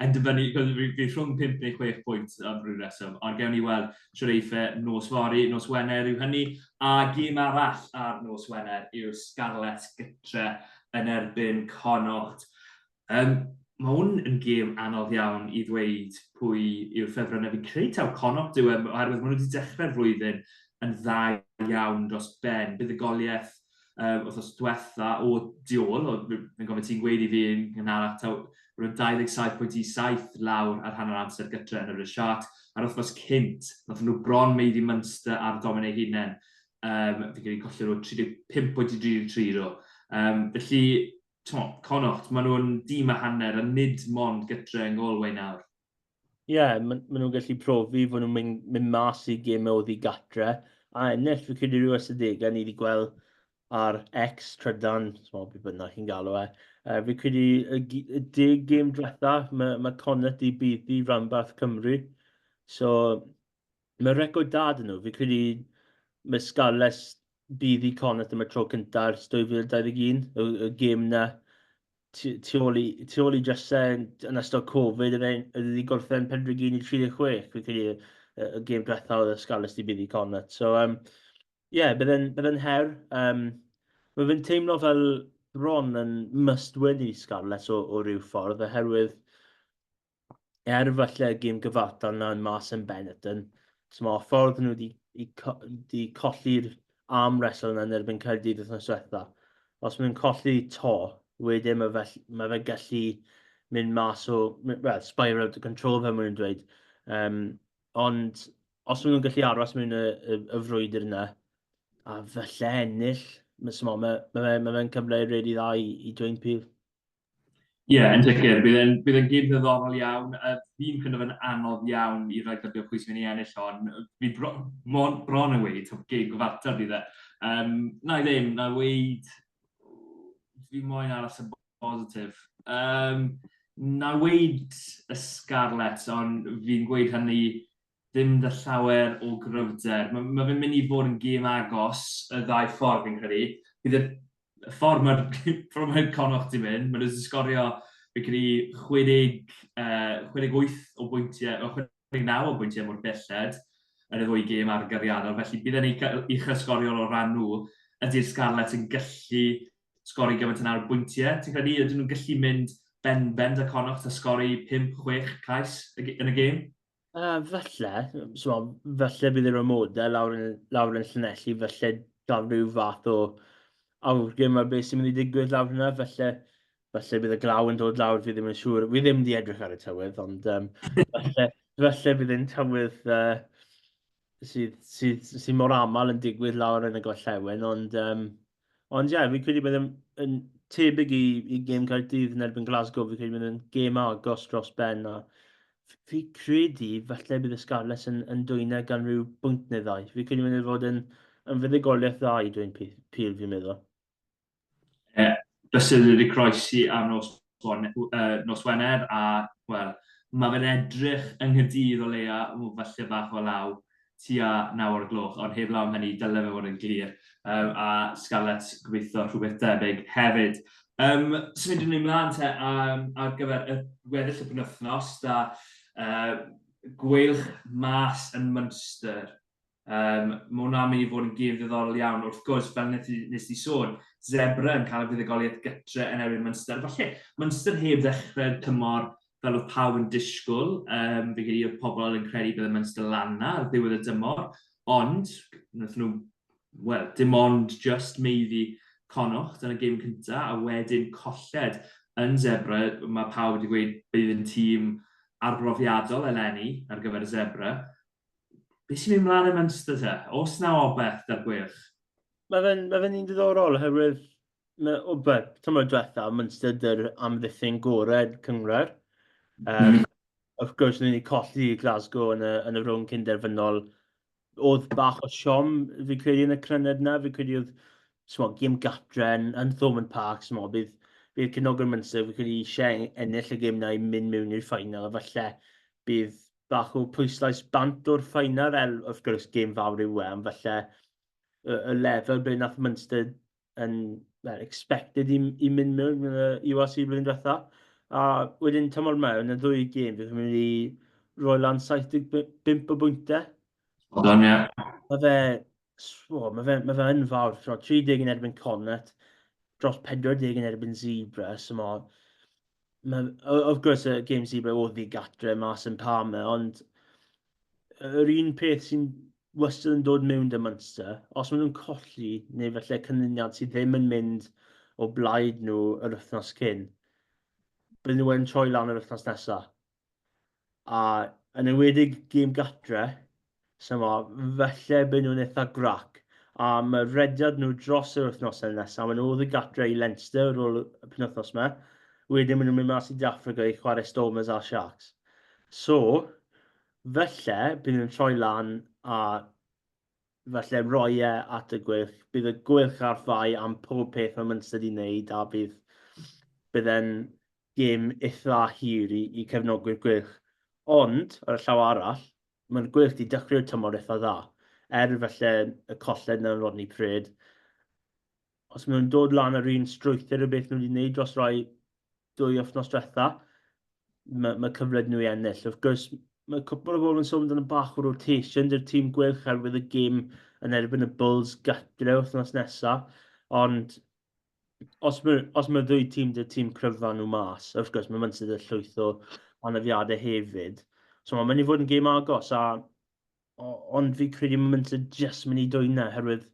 yn dibynnu, fi, fi rhwng 5 neu 6 pwynt am ryw reswm, ond gewn ni weld shwt eiff e nos fory, nos Wener yw hynny, a gêm arall ar nos Wener yw'r Scarlets gytre yn erbyn Connacht. Um, Mae hwn yn gêm anodd iawn i ddweud pwy yw'r ffefrynnau. Fi'n credu taw Connacht yw e, oherwydd maen nhw wedi dechrau'r flwyddyn yn dda iawn dros ben. Buddugoliaeth wythnos diwetha o diol, o, fi'n gofio ti'n gweud i fi yn gynharach, taw roedd 27.7 lawr ar hanner amser gytre yn y Sharks, a'r wythnos cynt, nath nhw bron meiddi Munster ar domen eu hunain. Fi'n credu colli nhw 35.33 nhw. Felly, t'mo, Connacht, maen nhw'n dîm a hanner a nid mond gytre yng Ngolway nawr. Ie, yeah, maen ma nhw'n gallu profi fod nhw'n mynd, mynd mas i gemau oddi gatre a ennill. Fi credu rhyw ystadegau ni wedi gweld ar X, Trydan, small beth bynnag chi'n galw e. Fi credu y, y deg gêm diwetha, mae, mae Connacht i buddu ranbarth Cymru. So, Mae record da 'da nhw. Fi'n credu mae Scarlets bydd i Connacht am y tro cyntaf ers 2021, y, y gêm na tu, tu ôl i, tu ôl i drysau yn, yn ystod Covid, oedd e'n wedi gorffen 41 i 36, fi'n credu y, y gêm diwethaf oedd y Scarlets di bydd i Connacht. So, yeah, bydd e'n bydd her. Mae fe'n teimlo fel bron yn must win i Scarlets o, o ryw ffordd, oherwydd er falle y gêm gyfartal 'na yn mas yn Benetton, so ffordd nhw wedi i, di colli'r arm wrestle yna yn erbyn Caerdydd wythnos diwetha. Os maen nhw'n colli to, wedyn mae fe, mae fe gallu mynd mas o, well, spiral out of control fel maen nhw'n dweud. Ond os maen nhw'n gallu aros mewn y, y, y frwydr yna, a falle ennill, mae ma, ma, ma, ma fe'n cyfle rili dda i, i Dwayne Peel. Ie, yeah, yn sicr. Bydd e'n bydd e'n gêm ddiddorol iawn. Fi'n ffeindio fe'n anodd iawn i ragdybio pwy sy'n mynd i ennill hon. Fi bro, mon, bron yn weud, gêm gyfartal bydd e. Na i ddim, na i weud, fi moyn aros yn positif. Na i weud y Scarlets, ond fi'n gweud hynny ddim 'da llawer o gryfder. Mae ma fe'n mynd i fod yn gêm agos y ddau ffordd fi'n credu. Bydd y ffordd mae'r ffordd mae Connacht 'di mynd, maen nhw wedi sgorio fi'n credu 60, 68 o bwyntiau, o 69 o bwyntiau mor belled yn y ddwy gêm ar gyriadol. Felly bydd e'n uchel sgoriol o ran nhw. Ydy'r Scarlets yn gallu sgori gymaint yna o bwyntiau? Ti'n credu ydyn nhw'n gallu mynd ben-ben 'da Connacht a sgori 5-6 cais yn y gêm? Falle, so, falle bydd yr amodau lawr yn, lawr yn Llanelli, falle gael rhyw fath o awgrym ar beth sy'n mynd i digwydd lawr yna, falle, falle bydd y glaw yn dod lawr, fi ddim yn siŵr. Fi ddim wedi edrych ar y tywydd, ond falle, falle bydd e'n tywydd sydd, sydd, sydd mor aml yn digwydd lawr yn y gorllewin, ond ond ie, yeah, fi'n credu bydd yn, yn tebyg i, i gêm Caerdydd yn erbyn Glasgow, fi'n credu bydd yn gêm agos dros ben, a fi credu falle bydd y Scarlets yn, yn dwyna gan rhyw bwynt neu ddau. Fi'n credu mynd i fod yn, yn fuddugoliaeth dda i dwyn Peel, fi'n meddwl. Ie, bysedd wedi croesi ar nos, nos Wener, a, wel, mae fe'n edrych yng Nghaerdydd o leia, o, falle bach o law, tua 9 o'r gloch, ond heb law am hynny, dyle fe fod yn glir. A Scarlets gobeithio rhywbeth debyg hefyd. Symudwn ni mlaen te ar gyfer y gweddill y penwythnos, da Gweilch mas yn Munster. Mae hwnna'n mynd i fod yn gêm ddiddorol iawn. Wrth gwrs, fel nes i, nes i sôn, Zebre yn cael y fuddugoliaeth gytre yn erbyn Munster. Falle Munster heb ddechrau'r tymor fel oedd pawb yn disgwyl. Fi credu oedd pobl yn credu bydd y Munster lan na ar ddiwedd y dymor. Ond, wnaethon nhw, wel, dim ond just meiddi Connacht yn y gêm cyntaf, a wedyn colled yn Zebre. Mae pawb wedi gweud bydd yn tîm arbrofiadol eleni ar gyfer y Zebre. Be sy'n mynd mlaen yn Munster te? Oes na obeth da'r Gweilch? Mae fe'n ma fe un diddorol, oherwydd mae, o, be, tymor diwetha, Munster dy'r amddiffyn gorau cynghrair. Of course, ni wedi colli i Glasgow yn y, yn y rownd cynderfynol. Oedd bach o siom, fi credu, yn y cryned na. Fi credu oedd, smo, gêm gatre yn, yn Thomond Park, smo, bydd, bydd cefnogwyr Munster, fi credu eisiau ennill y gêm na i mynd mewn i'r ffainal, a falle bydd bach o pwyslais bant o'r ffeinal, er wrth gwrs gêm fawr yw e, ond falle y, y lefel ble nath Munster yn well, expected i, i mynd mewn yn y URC blwyddyn diwetha. A wedyn tymor mewn, y ddwy gêm, fydd yn mynd i roi lan 75 o bwyntiau. Spot on, ie. Mae fe, oh, mae fe, mae fe yn fawr. So, 30 yn erbyn Connacht, dros 40 yn erbyn Zebra, so mae Ma, of gwrs, y gêm Zebre oedd i gatre mas yn Parma, ond yr un peth sy'n wastad yn dod mewn 'da Munster, os maen nhw'n colli, neu falle canlyniad sydd ddim yn mynd o blaid nhw yr wythnos cyn, bydden nhw yn troi lan yr wythnos nesaf. A yn enwedig gêm gatre, so ma, falle bydden nhw'n eitha grac. A mae rediad nhw dros yr wythnosau nesaf, maen nhw oddi gatre i Leinster ar ôl y penwythnos yma, wedyn maen nhw'n mynd mas i De Affrica i chwarae Stormers a Sharks. So, falle bydden nhw'n troi lan a falle roi e at y Gweilch. Bydd y Gweilch ar fai am pob peth mae Munster wedi wneud a bydd, bydd e'n gêm eitha hir i, i cefnogwyr Gweilch. Ond, ar y llaw arall, mae'r Gweilch wedi dechrau'r tymor eitha dda. Er falle y colled na yn Rodney Parade, os maen nhw'n dod lan ar un strwythur o beth nhw wedi wneud dros rai dwy wythnos diwetha, mae, mae cyfle nhw i ennill. Wrth gwrs, mae cwpl o bobl yn sôn amdano bach o rotation dy'r tîm Gweilch herwydd y gêm yn erbyn y Bulls gatre wythnos nesaf, ond os mae, os mae ddwy tîm dy'r tîm cryfa nhw mas, wrth gwrs mae Munster 'da llwyth o anafiadau hefyd, so mae'n mynd i fod yn gêm agos a ond fi credu mae Munster jyst mynd i dwyna herwydd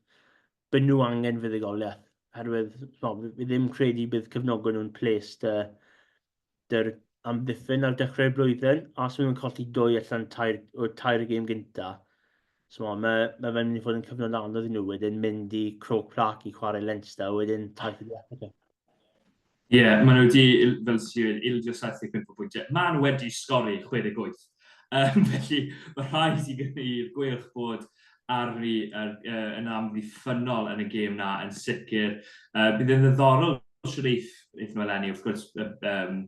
byd nhw angen fuddugoliaeth. Herwydd, no, fi ddim credu bydd cefnogwyr nhw'n ples dy, dy'r amddiffyn ar dechrau'r blwyddyn, a os maen nhw'n colli dwy allan tair, o'r tair gêm gynta, so mae, mae fe'n mynd i fod yn cyfnod anodd i nhw wedyn mynd i Croke Park i chwarae Leinster, a wedyn taith i De Affrica. Ie, yeah, maen nhw wedi, fel ti'n dweud, ildio 75 o bwyntiau. Maen nhw wedi sgori 68. Um, felly, mae rhaid i i'r Gweilch bod arni uh, yn amddiffynnol yn y gêm na, yn sicr. Uh, bydd yn ddiddorol siwr eith, eith nhw eleni, wrth gwrs, um,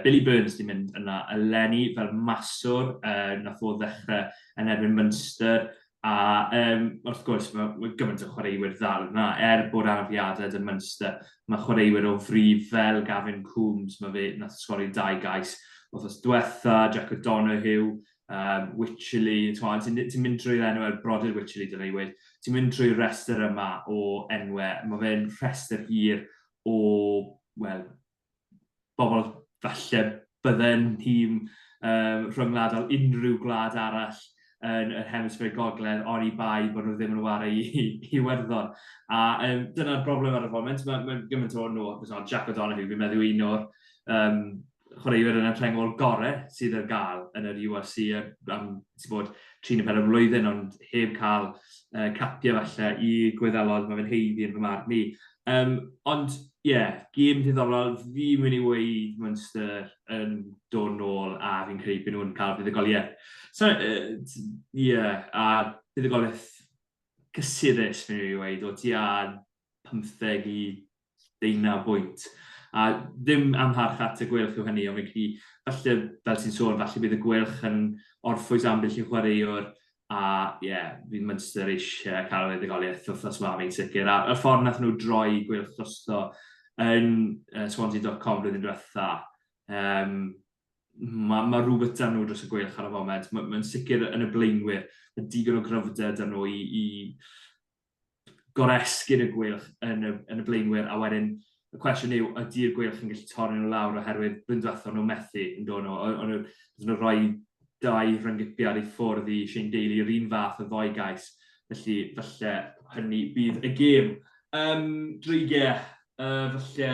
Billy Burns di mynd yna eleni fel maswr, nath o ddechrau yn erbyn Munster, A um, wrth gwrs, mae, mae gymaint o chwaraewyr ddal yna, er bod anafiadau 'da Munster, mae chwaraewyr o fri fel Gavin Coombs, mae fe nath sgori dau gais wythnos diwetha, Jack O'Donoghue, um, Wycherley, ti'n ti mynd drwy'r enwau, brodyr Wycherley dyna i weud, ti'n mynd drwy'r rhestr yma o enwau, mae fe'n rhestr hir o, wel, bobl falle bydde'n nhîm um, rhyngwladol unrhyw gwlad arall yn yr hemisffer gogledd oni bai bod nhw ddim yn ware i, i Iwerddon. A um, dyna'r broblem ar y foment, mae, mae gymaint o nhw, Jack O'Donoghue, fi'n meddwl un o'r um, chwaraewyr yn y rheng ôl gorau sydd ar gael yn yr URC am ti'n bod 3 neu 4 blwyddyn, ond heb cael capiau falle i Gwyddelod, mae fe'n haeddu yn fy marn i. Um, ond ie, yeah, gêm diddorol, fi'n mynd i weud Munster yn dod nôl a fi'n credu bod nhw'n cael fuddugoliaeth. So, ie, yeah, a fuddugoliaeth cysurus fi'n mynd i weud o tua 15 i 19 bwynt. A ddim amharch at y Gweilch yw hynny, ond fi'n credu, falle, fel ti'n sôn, falle bydd y Gweilch yn orffwys ambell i chwaraewr, a ie, yeah, fydd Munster eisiau cael y fuddugoliaeth wythnos yma, fi'n sicr. A y ffordd nath nhw droi Gweilch drosto yn Swansea.com blwyddyn diwetha, um, mae ma rhywbeth 'da nhw dros y Gweilch ar y foment. Mae'n ma sicr yn y blaenwyr, mae digon o gryfder 'da nhw i, i goresgyn y Gweilch yn y, yn y blaenwyr, a wedyn y cwestiwn yw, ydy'r Gweilch yn gallu torri nhw lawr oherwydd blwyddyn diwethaf nhw methu yn dod nhw, o'n nhw, nhw rhoi dau rhyng-gipiad i ffwrdd i Shane Daly, yr un fath o ddoi gais, felly falle hynny bydd y gêm. Um, Dreigiau, falle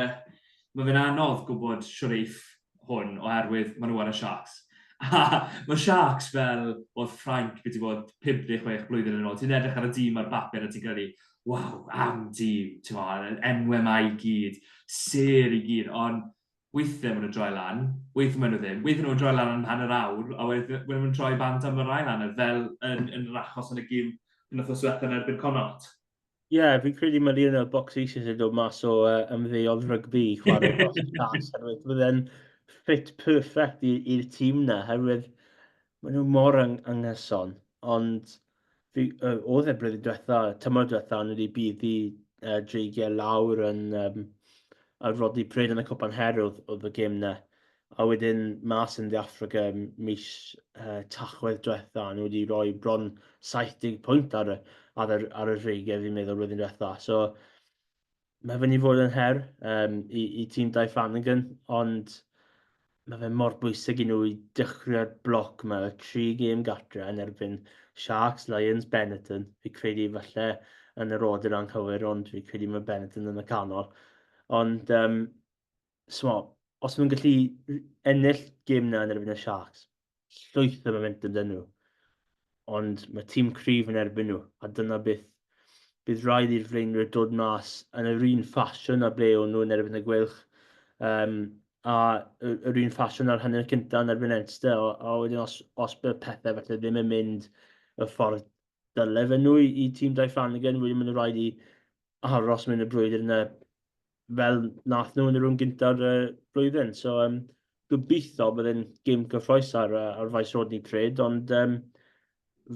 mae fe'n anodd gwybod shwd eiff hwn oherwydd maen nhw ar y Sharks. A mae Sharks fel oedd Ffrainc wedi bod 5 neu 6 blwyddyn yn ôl. Ti'n edrych ar y dîm ar bapur a ti'n credu, waw, am dîm, ti'n mo, enwau ma i gyd, sêr i gyd, ond weithiau maen nhw'n droi lan, weithiau maen nhw ddim, weithiau nhw'n droi lan am hanner awr, a weithiau maen nhw'n troi bant am yr ail hanner, fel yn, yn yr achos yn y gêm penwythnos diwethaf yn erbyn Connacht. Ie, yeah, fi'n credu mae Lionel Beauxis yn dod mas o ymddeol rygbi i chwarae dros y Sharks, herwydd bydde'n fit perfect i'r tîm na, herwydd maen nhw mor ang anghyson, ond fi, oedd e blwyddyn diwetha, tymor diwetha, nhw wedi buddu dreigiau lawr yn um, a Rodney Parade yn y Cwpan Her oedd, oedd y gêm na. A wedyn mas yn De Affrica mis Tachwedd diwetha, nhw wedi rhoi bron 70 pwynt ar y, ar y, ar y dreigiau fi'n meddwl blwyddyn diwetha. So, Mae fe'n i fod yn her um, i, i tîm Dai Flanagan, ond mae fe mor bwysig i nhw i dechrau'r bloc yma, y tri gêm gatre yn erbyn Sharks, Lions, Benetton. Fi credu falle yn yr order anghywir, ond fi credu mae Benetton yn y canol. Ond, um, smo, os maen nhw'n gallu ennill gêm na yn erbyn y Sharks, llwyth o momentum dyn nhw. Ond mae tîm cryf yn erbyn nhw, a dyna beth bydd rhaid i'r flaenwyr dod mas yn yr un ffasiwn a ble o'n nhw yn erbyn y Gweilch. Um, a yr un ffasiwn ar hanner cyntaf yn erbyn Leinster, a, a wedyn os, os bydd pethau falle ddim yn mynd y ffordd dyle fe nhw i, i tîm Dai Flanagan, wedyn maen nhw rhaid i aros mewn y brwydr yna fel nath nhw yn y rownd gynta'r uh, blwyddyn. So, um, gobeithio bydd e'n gêm gyffroes ar, ar faes Rodney Trade, ond um,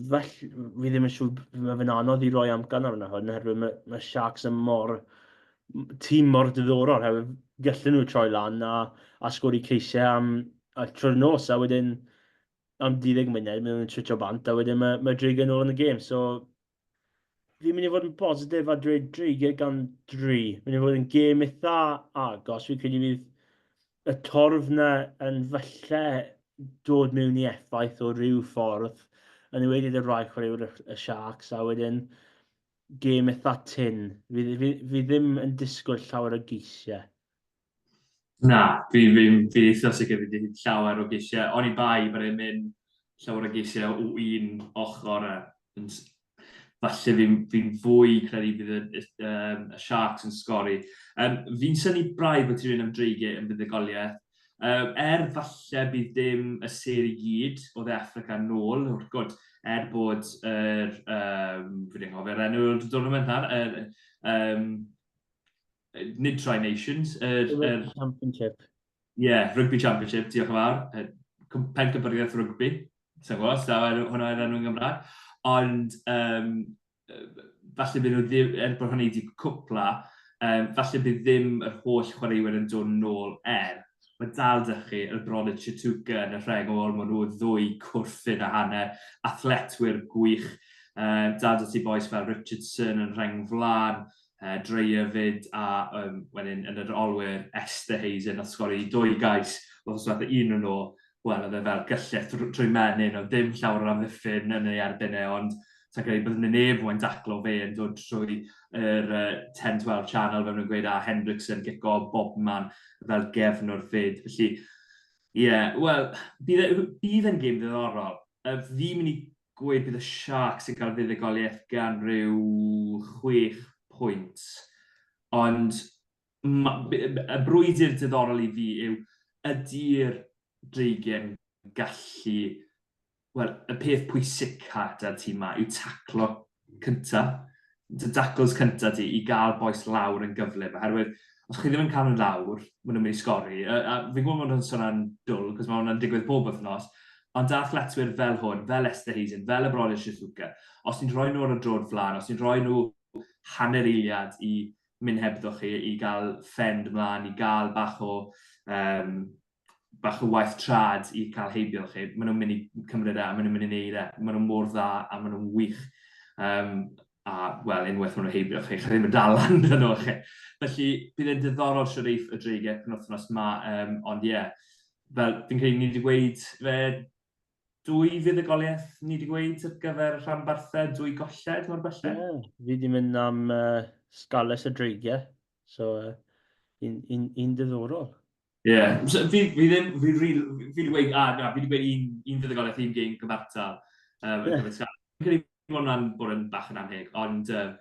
felly, fi ddim yn siŵr, mae fe'n anodd i roi amcan arno hwn, oherwydd mae, mae Sharks yn mor, tîm mor diddorol, oherwydd gallen nhw troi lan a, a sgori ceisiau am, a trwy'r nos, a wedyn am 20 munud, maen nhw'n switcho bant, a wedyn mae, mae Dreigiau nôl yn y gêm. So, fi'n mynd i fod yn positif a dweud Dreigiau gan dri. Mynd i fod yn gêm eitha agos. Fi'n credu fydd y torf na yn falle dod mewn i effaith o ryw ffordd, yn enwedig y rhai chwaraewyr y Sharks, a wedyn gêm eitha tyn. Fi, fi, fi ddim yn disgwyl llawer o geisiau. Na, fi, fi, fi eitha sicr fi wedi llawer o geisiau. Oni bai bod e'n mynd llawer o geisiau o un ochr e. Falle fi'n fi fwy credu bydd y, um, y Sharks yn sgori. Um, fi'n synnu braidd bod ti'n mynd am dreigiau yn fuddugoliaeth. Um, er falle bydd dim y sêr i gyd o Dde Affrica nôl, wrth gwrs, er bod yr, um, fi ddim anghofio'r enw'r tournament nawr, er, um, nid Tri Nations, yr... Er, Championship. Ie, yeah, Rugby Championship, diolch yn fawr. Pencampwriaeth rugby, sa'n gwybod, os daw hwnna i'r enw yn Gymraeg. Ond um, falle bydd nhw ddim, er bod hynny wedi cwpla, um, falle bydd ddim yr holl chwaraewyr yn dod nôl er. Mae dal dych chi y brodyr Chituka yn y rheng ôl, maen nhw ddwy cwrffyn a hanner, athletwyr gwych, um, dal dych chi bois fel Richardson yn rheng flaen, uh, Dreyer fyd a um, wedyn yn yr olwyr Esther Hazen a sgori dwy gais wrth diwetha un yn ôl, wel oedd e fel gyllell trwy menyn, oedd dim llawer o'r amddiffyn yn ei erbyn e, ond sa'n credu bydd neb moyn daclo fe yn dod trwy yr uh, 10-12 channel fel nhw'n gweud, a Hendrickson gico bobman fel gefnwr fyd. Felly, ie, yeah, wel, bydd, e, bydd e'n gêm ddiddorol. Uh, fi'n mynd i gweud bydd y Sharks yn cael fuddugoliaeth gan ryw chwech pwynt. Ond ma, y brwydr diddorol i fi yw ydy'r Dreigiau'n gallu... Wel, y peth pwysica da'r tîm ma yw taclo cynta. Dy daclos cynta di i gael bois lawr yn gyflym, oherwydd os chi ddim yn cael nhw lawr, maen nhw'n mynd i sgori. A, a fi'n gwybod bod hwnna'n swnio'n dwl, cos mae hwnna'n digwydd pob wythnos, ond da athletwyr fel hwn, fel Esther Hazen, fel y brodyr Shizuka, os ti'n rhoi nhw ar y drod flaen, os ti'n rhoi nhw hanner eiliad i mynd hebddo chi, i gael ffend mlaen, i gael bach o, um, bach o waith trad i cael heibio chi, maen nhw'n mynd i cymryd e a maen nhw'n mynd i wneud e. Maen nhw'n mor dda a maen nhw'n wych. Um, a, wel, unwaith maen nhw'n heibio chi, chi ddim yn dal lan dyn nhw chi. Felly, bydd e'n diddorol siwr eiff y dreigiau penwythnos ma, um, ond ie, yeah, fel fi'n credu ni wedi gweud fe dwy fuddugoliaeth ni wedi gweud ar gyfer rhanbarthau, dwy golled mor belled? Ie, yeah, fi wedi mynd am uh, Scarlets y Dreigiau, so uh, un, un, un diddorol. Ie, yeah. so, fi, fi ddim, fi, fi, fi wedi gweud, ah, na, fi wedi gweud un, un fuddugoliaeth, un gêm gyfartal. Um, yeah. Fi'n credu bod hwnna'n bod yn bach yn anheg, ond um,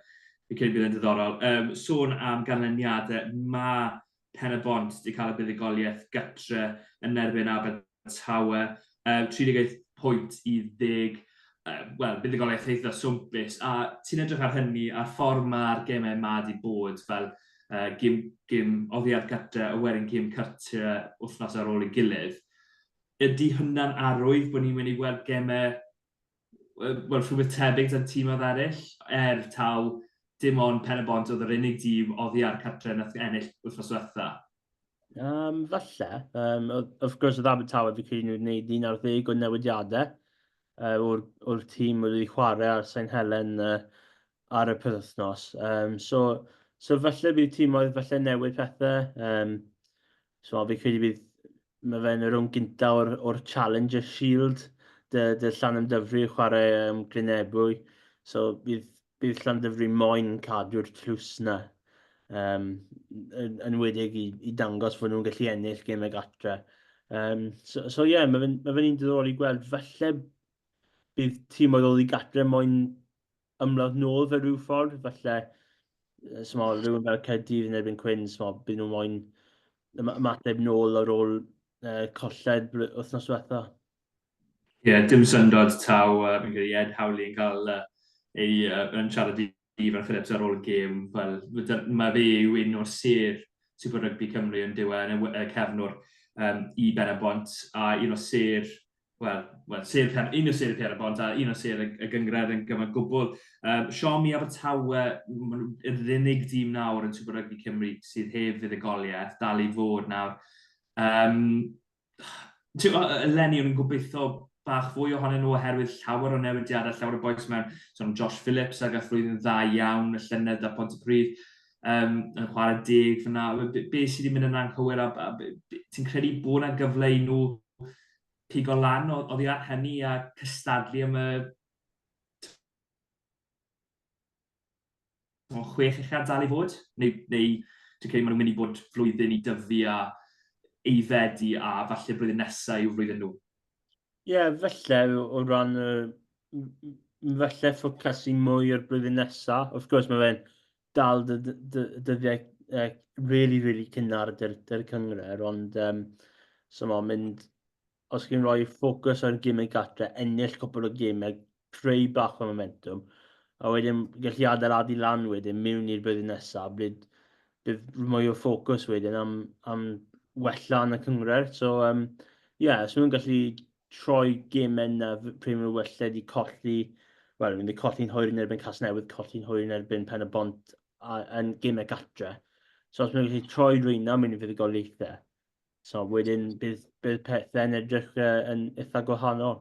fi'n credu bydd yn diddorol. Um, sôn am ganlyniadau, mae Pen-y-bont wedi cael y buddugoliaeth gytre yn erbyn Abertawe. Um, 38 pwynt i 10. Uh, Wel, buddugoliaeth eitha swmpus. A ti'n edrych ar hynny, a'r ffordd mae'r gemau ma wedi bod fel uh, gym, gym oddi ar gytre, a wedyn gym cartre wythnos ar ôl ei gilydd. Ydy hynna'n arwydd bod ni'n mynd i weld gemau wel, rhywbeth tebyg da'r tîmoedd eraill, er taw dim ond Pen-y-bont oedd yr unig dîm oddi ar cartre nath ennill wythnos diwetha. Um, falle. Um, of course, oedd Abertawe fi credu nhw wedi gwneud 11 o newidiadau uh, o'r, or tîm wedi chwarae ar Sain Helen uh, ar y penwythnos. Um, so, So falle bydd tîmoedd falle newid pethau. So fi credu bydd, mae fe'n y rownd gynta o'r, or Challenger Shield dy, dy Llanymddyfri chwarae Glynebwy. So bydd, bydd Llanymddyfri moyn cadw'r tlws na. Yn, yn wedig i, i dangos fod nhw'n gallu ennill gemau gatre. So, so ie, yeah, mae fe'n ma fe un diddorol i gweld. Falle bydd tîmoedd oddi gatre moyn ymladd nôl fe rhyw ffordd, falle smo, rhywun fel Caerdydd yn erbyn Cwins, smo, bydd nhw moyn ymateb nôl ar ôl colled wythnos diwetha. Ie, yeah, dim syndod taw, fi'n credu Ed Howley yn cael ei yn siarad i Ifan Phillips ar ôl y gêm, fel, mae fe yw un o'r sêr Super Rugby Cymru yn diwe, yn y cefnwr i Ben-y-bont, a un o'r sêr wel, wel sêr Pen, un o sêr Pen-y-bont a un o sêr y, y gynghrair yn gyfan gwbl. Siom i Abertawe, maen nhw yr unig dîm nawr yn Super Rugby Cymru sydd heb fuddugoliaeth, dal i fod nawr. Eleni o'n i'n gobeithio bach fwy ohonyn nhw oherwydd llawer o newidiadau, llawer o bois mewn, so Josh Phillips a gath flwyddyn dda iawn y llynedd da Pontypridd, yn chwarae deg fyna. Be, be sydd wedi mynd yn anghywir a, a, a ti'n credu bod yna gyfle i nhw pigo lan oddi ar hynny a cystadlu am y chwech uchaf dal i fod? Neu, neu ti'n credu maen nhw'n mynd i bod flwyddyn i dyfu a aeddfedu a falle blwyddyn nesaf yw flwyddyn nhw? Ie, yeah, falle o ran y... Falle ffocysu mwy ar blwyddyn nesaf. Wrth gwrs, mae fe'n dal dy, dy, dyddiau really, really cynnar dy'r dy cynghrair, ond so mae'n mynd, os chi'n rhoi ffocws ar gemau gatre, ennill cwpl o gemau, creu bach o momentum, a wedyn gallu adeiladu lan wedyn mewn i'r blwyddyn nesaf, bydd, bydd mwy o ffocws wedyn am, am wella yn y cynghrair. So, yeah, os nhw'n gallu troi gemau yna pryd maen nhw falle wedi colli, wel, mynd i colli'n hwyr yn erbyn Casnewydd, colli'n hwyr yn erbyn Pen y Bont a, yn gemau gatre. So os maen nhw'n gallu troi rheina mewn i fuddugoliaethau, so wedyn bydd, bydd pethau'n edrych yn eitha gwahanol.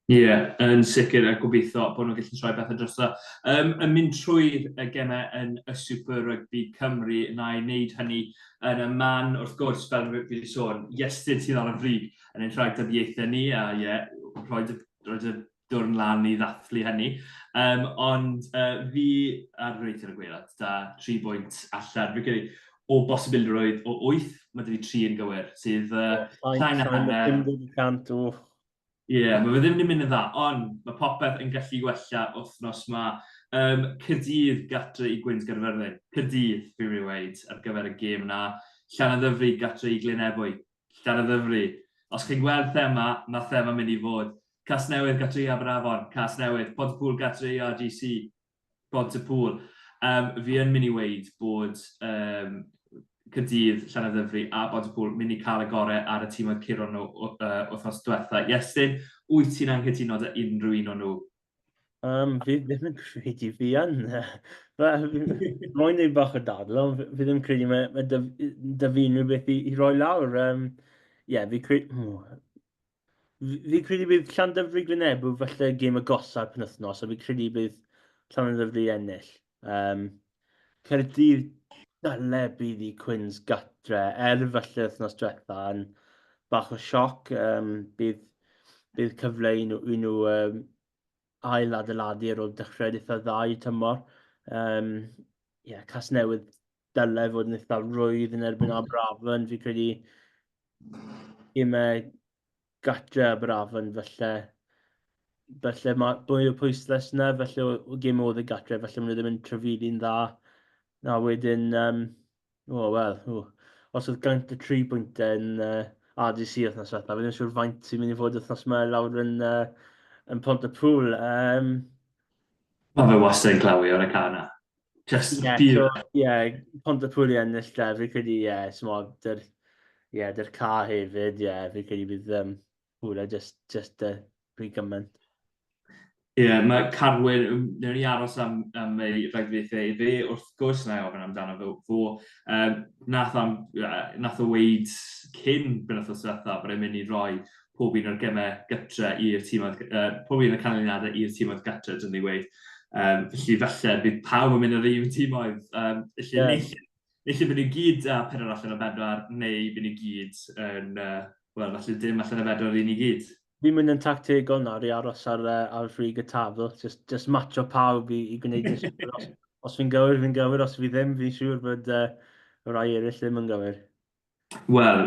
Ie, yeah, yn sicr, a gobeithio bod nhw'n gallu troi bethau drosto. Yn mynd trwy'r y gemau yn y Super Rugby Cymru, na i wneud hynny yn y man, wrth gwrs, fel fi wedi sôn, Iestyn sydd ar y frig yn ein rhagdybiaethau ni, a ie, yeah, rhoi dy, rhoi dy dwrn lan i ddathlu hynny. Ond fi ar reit ar y gwaelod, da 3 bwynt allan. Fi credu, o bosibilrwydd o 8, mae 'da fi 3 yn gywir, sydd llai na hanner. 50%, o. Ie, yeah, mae fe ddim wedi mynd yn dda, ond mae popeth yn gallu gwella wythnos ma. Caerdydd gatre i Gwynt Gaerfyrddin. Caerdydd, fi'n mynd i weud, ar gyfer y gêm na. Llanymddyfri gatre i Glynebwy. Llanymddyfri. Os chi'n gweld thema, mae thema mynd i fod. Casnewydd gatre i Aberafon. Casnewydd. Pontypool gatre i RGC. Pontypool. Fi yn mynd i weud bod Caerdydd, Llanymddyfri a Pontypool mynd i cael y gorau ar y tîmoedd curo nhw wythnos diwetha. Iestyn, wyt ti'n anghytuno 'da unrhyw un o'n nhw? Fi ddim yn credu fi yn. Moyn neud bach o dadl, ond fi ddim yn credu mae, mae dy, dy fi unrhyw beth i, i roi lawr. Yeah, fi credu... Fi credu bydd Llandyfri Glynebw falle gêm agosa'r penwythnos, a fi credu bydd Llandyfri ennill. Caerdydd dyle bydd i Cwins gatre, er falle wythnos diwetha yn bach o sioc. Bydd, bydd cyfle i nhw, i nhw ail adeiladu ar ôl dechrau eitha dda i tymor. Yeah, Casnewydd dyle fod yn eitha rwydd yn erbyn Aberafan, fi credu gemau gatre Aberafan, falle, falle mae mwy o pwyslais yna, falle o gêm oedd y gatre, falle maen nhw ddim yn trafeili'n dda. Na wedyn, o, wel, o, os oedd gaint y 3 bwyntau yn RDC wythnos diwetha, fi ddim yn siŵr faint sy'n mynd i fod wythnos yma lawr yn, yn Pontypool. Mae fe wastad yn clawi ar y car na. Just yeah, bydd. So, yeah, Pontypool i ennill de, fi credu, ie, yeah, smo, dyr, yeah, dyr ca hefyd, ie, yeah, fi credu bydd Pwle just rhy gymaint. Ie, yeah, mae Carwyn, wnawn ni aros am, am ei rhagflaethau i fe, wrth gwrs na i ofyn amdano fo. fo. Nath, am, nath o weid cyn benwythnos diwetha bod e'n mynd i roi pob un o'r gemau gytre i'r tîmoedd, pob un o'r canlyniadau i'r tîmoedd gytre, dyn ni weid. Felly falle bydd pawb yn mynd ar un tîmoedd. Felly yeah. Neu lle bydd ni gyd â 4 allan o 4, neu bydd ni gyd yn, wel, falle dim allan o 4 i ni gyd. Fi'n mynd yn tactegol nawr i aros ar frig y tabl, just matcho pawb i gwneud y siŵr. Os fi'n gywir, fi'n gywir, os fi ddim, fi'n siŵr bod y rai eraill ddim yn gywir. Wel,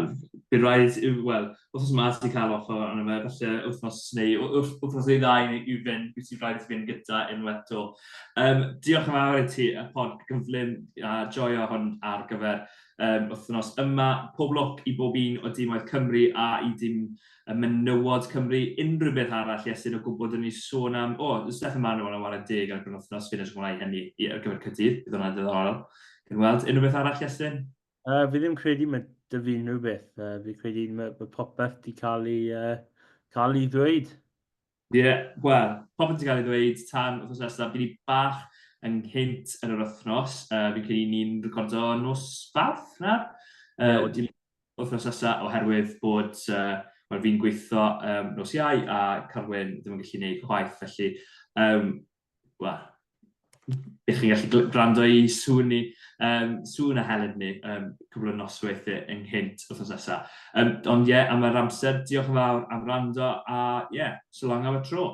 bydd rhaid, wel, wythnos yma ti'n cael off arno fe, falle wythnos neu wythnos neu ddau i fynd, wyt ti'n rhaid i fynd gyda unwaith to. Diolch yn fawr i ti, y pod gyflym a joio hwn ar gyfer wythnos yma. Pob lwc i bob un o dimoedd Cymru a i dim y menywod Cymru. Unrhyw beth arall, Iestyn, o gwbl dyn ni sôn am... O, oh, Steffan Manuel yn chwarae deg ar y penwythnos, fi'n edrych ymlaen hynny ar gyfer Caerdydd, bydd hwnna'n diddorol. Cyn weld, unrhyw beth arall, Iestyn? Fi ddim credu mae dy fi unrhyw beth. Fi credu mae popeth di cael ei ddweud. Ie, yeah, wel, popeth di cael ei ddweud tan wythnos nesaf. Fi ni bach ynghynt yn yr wythnos. Fi'n credu ni'n recordo nos Fawrth nawr. Yeah, wythnos nesaf oherwydd bod wel, fi'n gweithio nos Iau a Carwyn ddim yn gallu gwneud chwaith. Felly, wel, bych chi'n gallu gwrando i sŵn ni, sŵn a Helen ni, cwbl o nosweithiau ynghynt wythnos nesaf. Ond ie, yeah, am yr amser, diolch yn fawr am wrando, a ie, yeah, so long am y tro.